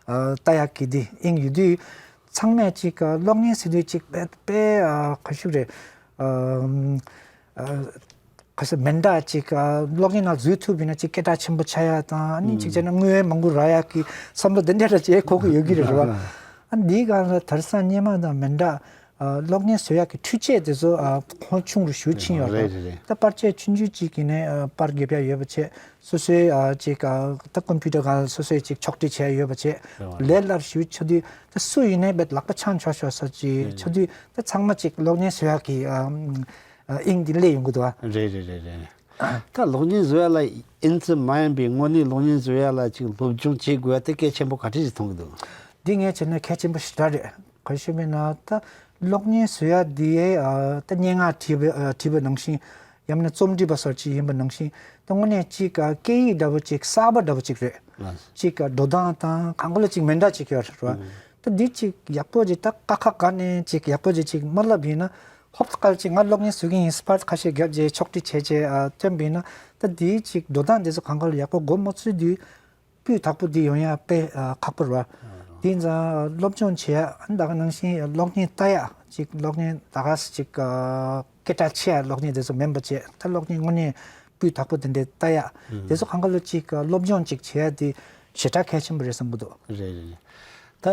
ཨ་ལྟ་ཡག་གི་དེ་དབྱིངས་ཡོད་དུས། ཚང་མས་ཅིག་གློག་བརྙན་ཟེར་དུས་ཅིག་དཔེ་དཔེ་ཨ་ག་ཞིག་རེད། ཨ་ཨ་ག་ས་མེ་མདའ་ཅིག་གློག་བརྙན་ནང་འཛུལ་ཐུབ་པ་ཡིན་ན་ཅིག་སྐད་གྲགས་ཆེན་པོ་ཆགས་ཡ་དང་། ཨ་ནི་ཅིག་བྱས་ན་དངུལ་མང་པོ་རག་ཡ་གི་བསམ་བློ་དེ་འདྲ་ར་ཅིག་འཁོར་གི་ཡོད་ཀྱི་རེད་བ། ཨ་འདིའི་སྒང་ལ་དེང་སང་སྔོན་མ་དང་མེ་མདའ་ཨ་གློག་བརྙན་བཟོ་ཡག་གི་འཕྲུལ་ཆས་དེ་ཚོ་ཨ་གོང་ཆུང་རུ་ཞེ་ཕྱིན་ཡོད་རེད། རེད་རེད་རེད། ད་པར་ཆས་ཆུང་ཆུང་ཅིག་གིས་ནས་ཨ་པར་རྒྱབ་ཡ་ཡོད་པ་བྱས། སོ་སོའི་ཨ་ཅིག་ཨ་ད་ཀམ་པུ་ཊར་སྒང་ལ་སོ་སོས་ཅིག་ཕྱོགས་སྒྲིག་བྱས་ཡོད་པ་བྱས། རེད་བ། ལས་སླ་པོ་ཞེ་ཆགས་དུས་ད་སུ་ཡིན་ནའི་བེད་ལག་པ་འཆང་ཆོག་ཆོག་ས་ཅིག་ཆགས་དུས་ད་ཚང་མ་ཅིག་གློག་བརྙན་བཟོ་ཡག་གི་ཨ་ཨ་དབྱིངས་འདི་སླེབས་ཡོང་གི་འདུག་ཨ། རེད་རེད་རེད་རེད། ད་གློག་བརྙན་བཟོ་ཡ་ལ་ཨིན་ཙི་མ་ཡིན་པའི་དངོས་གནས་གློག་བརྙན་བཟོ་ཡ་ལ་ཅིག་སློབ་སྦྱོང་བྱེད་དགོས་ཡ་དེ་གལ་ཆེན་པོ་ག་འདྲ་ཞིག་མཐོང་གི་འདུག་འདི་ངས་བྱས་ན་གལ་ཆེན་པོ་ཞེ་དྲག་རེད། ག་ཞུ་མིན་ན་ད་གློག་བརྙན་བཟོ་ཡ་འདི་ཨ་ད་སྙན་ངག་བྲིས་པ་ཨ་བྲིས་པ་ནང་བཞིན། ཡང་མིན་ན་རྩོམ་སྒྲིག་པ་སོགས་ཅིག་ཡིན་པ་ནང་བཞིན། ད་དངོས་གནས་ཅིག་ཨ་སྐད་ཡིག་འདྲ་བོ་ཅིག་གསར་པ་འདྲ་བོ་ཅིག་རེད། ལགས། ཅིག་ཨ་འགྲོ་སྟངས་དང་གང་ག་ལ་ཅིག་མི་འདྲ་ཅིག་ཡོད་རེད་བ། ཨུ། ད་འདི་ཅིག་ཡག་པོ་ཅིག་ད་ཀ་ཁ་ག་ནས་ཅིག་ཡག་པོ་ཅིག་ཅིག་མ་ལབ་ཡིན་ན། ཧོབ་ཏེ་ཅིག་ང་གློག་བརྙན་བཟོ་གི་ཡིན། པར་ཁ་ཤས་བརྒྱབ་རྗེས་ཕྱོགས་སྒྲིག་བྱས་རྗེས་ཨ་སྟོན་པ་ཡིན་ན། ད་འདི་ཅིག་འགྲོ་སྟངས་འདི་ཚོ་གང་ག་ལ་ཡག་པོ་མགོ་མ་ཚོས་དུས། སྤུས་དག་པོ་འདི་ཡོང་ཡ་དཔེ་ཨ་ཁག་པོ་རེད་བ། དེ་ཡིན་ཙང་སློབ་སྦྱོང་བྱེད་ཡ་ད་ག་ནང་བཞིན་གློག་བརྙན་ལྟ་ཡ་ཅིག་གློག་བརྙན་ད་ག་ཅིག་ཨ་སྐད་གྲགས་ཆེ་ཡ་གློག་བརྙན་དེ་ཚོ་མིན་པ་བྱས། ད་གློག་བརྙན་དངོས་གནས་སྤུས་དག་པོ་དེ་འདྲས་ལྟ་ཡ་དེ་ཚོ་གང་ག་ལ་ཅིག་སློབ་སྦྱོང་ཅིག་བྱེད་ཡ་དེ་ཞེ་དྲག་གལ་ཆེན་པོ་རེད་བསམ་གྱི་འདུག་རེད་རེད། ད་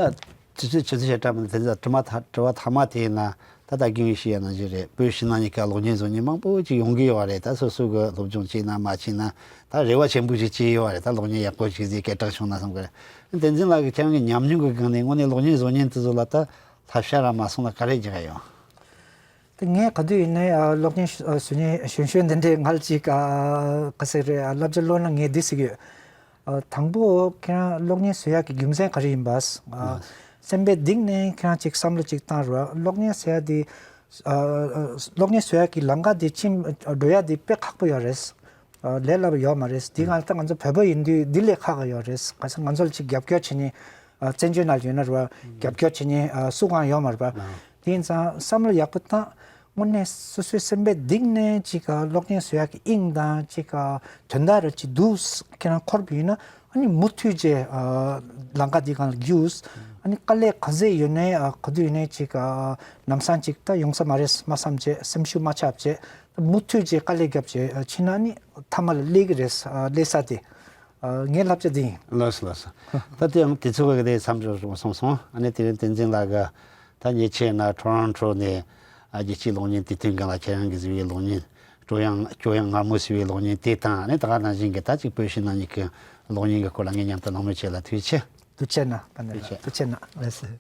དུས་ཚོད་ཆུ་ཚོད་ཞེ་དྲག་མི་འདུག་དེ་ཚོ་དྲི་མ་ཐ་དྲི་བ་ཐ་མ་དེ་ཡིན་ན། ད་ལྟ་རྒན་ཡོལ་ཞུས་ཡ་ནང་བཞིན་རེད། བོད་ཕྱི་ནང་གཉིས་ཀ་གློག་བརྙན་བཟོ་མཁན་མང་པོ་ཅིག་ཡོང་གི་ཡོད་རེད། ད་སོ་སོ་གི་སློབ་སྦྱོང་བྱས་ན་མ་བྱས་ན་ད་རེ་བ་ཆེན་པོ་ཞིག་བྱས་ཡོད་རེད། ད་གློག་བརྙན་ཡག་པོ་ཞིག་བཟོས་སྐད་གྲགས་བྱུང་ན་བསམ་གི་རེད། བསྟན་འཛིན་ལགས་ཀྱི་ཁྱེད་རང་གི་ཉམས་མྱོང་གི་སྒང་ནས་དངོས་གནས་གློག་བརྙན་བཟོ་མཁན་དེ་ཚོ་ལ་ད་བསླབ་བྱ་ར་མ་སོང་ལ་ག་རེ་རྒྱག་གི་ཡོད། དེ་ངས་ག་དུས་ཡིན་ནའི་ཨ་གློག་བརྙན་ཞུ་ཨ་ཞུ་མཁན་གཞོན་གཞོན་འདི་འདྲའི་ང་ལ་ཅིག་ཨ་ག་ཟེར་རེད། ཨ་བསླབ་བྱ་བློ་ན་ངས་འདི་ཟེར་གི་ཡོད། ཨ་དང་པོ་ཁྱེད་རང་གློག་བརྙན་བཟོ་ཡག་གི་རྒྱུ་མཚན་ག་རེ་ཡིན་པ། ཨ་སེམས་པའི་གཏིང་ནས་ཁྱེད་རང་ཅིག་བསམ་བློ་ཅིག་བཏང་རོགས། གློག་བརྙན་ཟེར་ཡག་འདི་ཨ་གློག་བརྙན་བཟོ་ཡག་གི་ལམ་ཁ་འདི་ཕྱིན་འགྲོ་ཡག་འདི་དཔེ་ཁག་པོ་ཡོད་རེད། ཨ་ལས་སླ་པོ་ཡོད་མ་རེད། འདི་སྒང་ལ་ད་ང་ཚོ་བོད་པ་ཡིན་དུས་འདི་ལས་ཁག་ཡོད་རེད། ག་ས་ང་ཚོ་ལ་ཅིག་རྒྱབ་སྐྱོར་བྱེད་མཁན་ཨ་བཙན་བྱོལ་ནང་ཡོད་ན་རེད་བ། རྒྱབ་སྐྱོར་བྱེད་མཁན་ཨ་སུ་གང་ཡོད་མ་རེད་བ། དེ་ཡིན་ཙང་བསམ་བློ་ཡག་པོ་བཏང་། དངོས་གནས་སོ་སོའི་སེམས་པའི་གཏིང་ནས་ཅིག་ག་གློག་བརྙན་བཟོ་ཡག་གི་དབྱིངས་དང་ཅིག་ག་དོན་དག་རེ་ཅིག་འདུག་ཁྱེད་རང་འཁོར་བ་ཡིན་ན། ཨ་ནི་མུ་མཐུད་བྱས་ཨ་ལམ་ཁ་འདི་སྒང་ལ་རྒྱུགས། ཨ་ནི་དཀའ་ལས་ག་ཚད་ཡོད་ནའི་ཨ་ག་དུས་ཡོད་ནའི་ཅིག་ག་ལམ་སང་ཅིག་ད་ཡོང་ས་མ་རེད་མ་བསམ་བྱས། སེམས་ཤུགས་མ་ཆག་བྱས། མུ་མཐུད་བྱས་དཀའ་ལས་བརྒྱབ་བྱས་ཕྱིན་ན་ནི་མཐའ་མ་ལ་སླེབས་ཀྱི་རེད། ཨ་སླེབས་ས་དེ། ཨ་ངའི་བསླབ་བྱ་དེ་ཡིན། ལགས་སོ་ལགས་སོ། ད་དེ་ཡང་དུས་ཚོད་ཀྱི་དེ་མཚམས་འཇོག་སོང་སོང་། ཨ་ནི་དེ་རིང་བསྟན་འཛིན་ལགས་ཀྱིས་ད་ཉེ་ཆར་ན་ཊོ་རོན་ཊོ་ནས་ཨ་རྒྱལ་སྤྱིའི་གློག་བརྙན་དུས་སྟོན་སྒང་ལ་ཁྱེད་རང་གིས་བཟོས་པའི་གློག་བརྙན་ཀྲོ་དབྱངས་ཀྲོ་དབྱངས་མངར་མོ་ཟེར་བའི་གློག་བརྙན་དེ་དང་། ཨ་ནི་ད་ག་ནང་བཞིན་གྱི་ད་ཅིག་བོད་ཕྱི་ནང་གཉིས་ཀྱི་གློག་བརྙན་གྱི་སྐོར་ལ་ངའི་མཉམ་དུ་གླེང་མོལ་བྱས་ལ་ཐུགས་རྗེ་ཆེ། ཐུགས་རྗེ་གནང་། ཐུགས་རྗེ་གནང་། ལགས་སོ།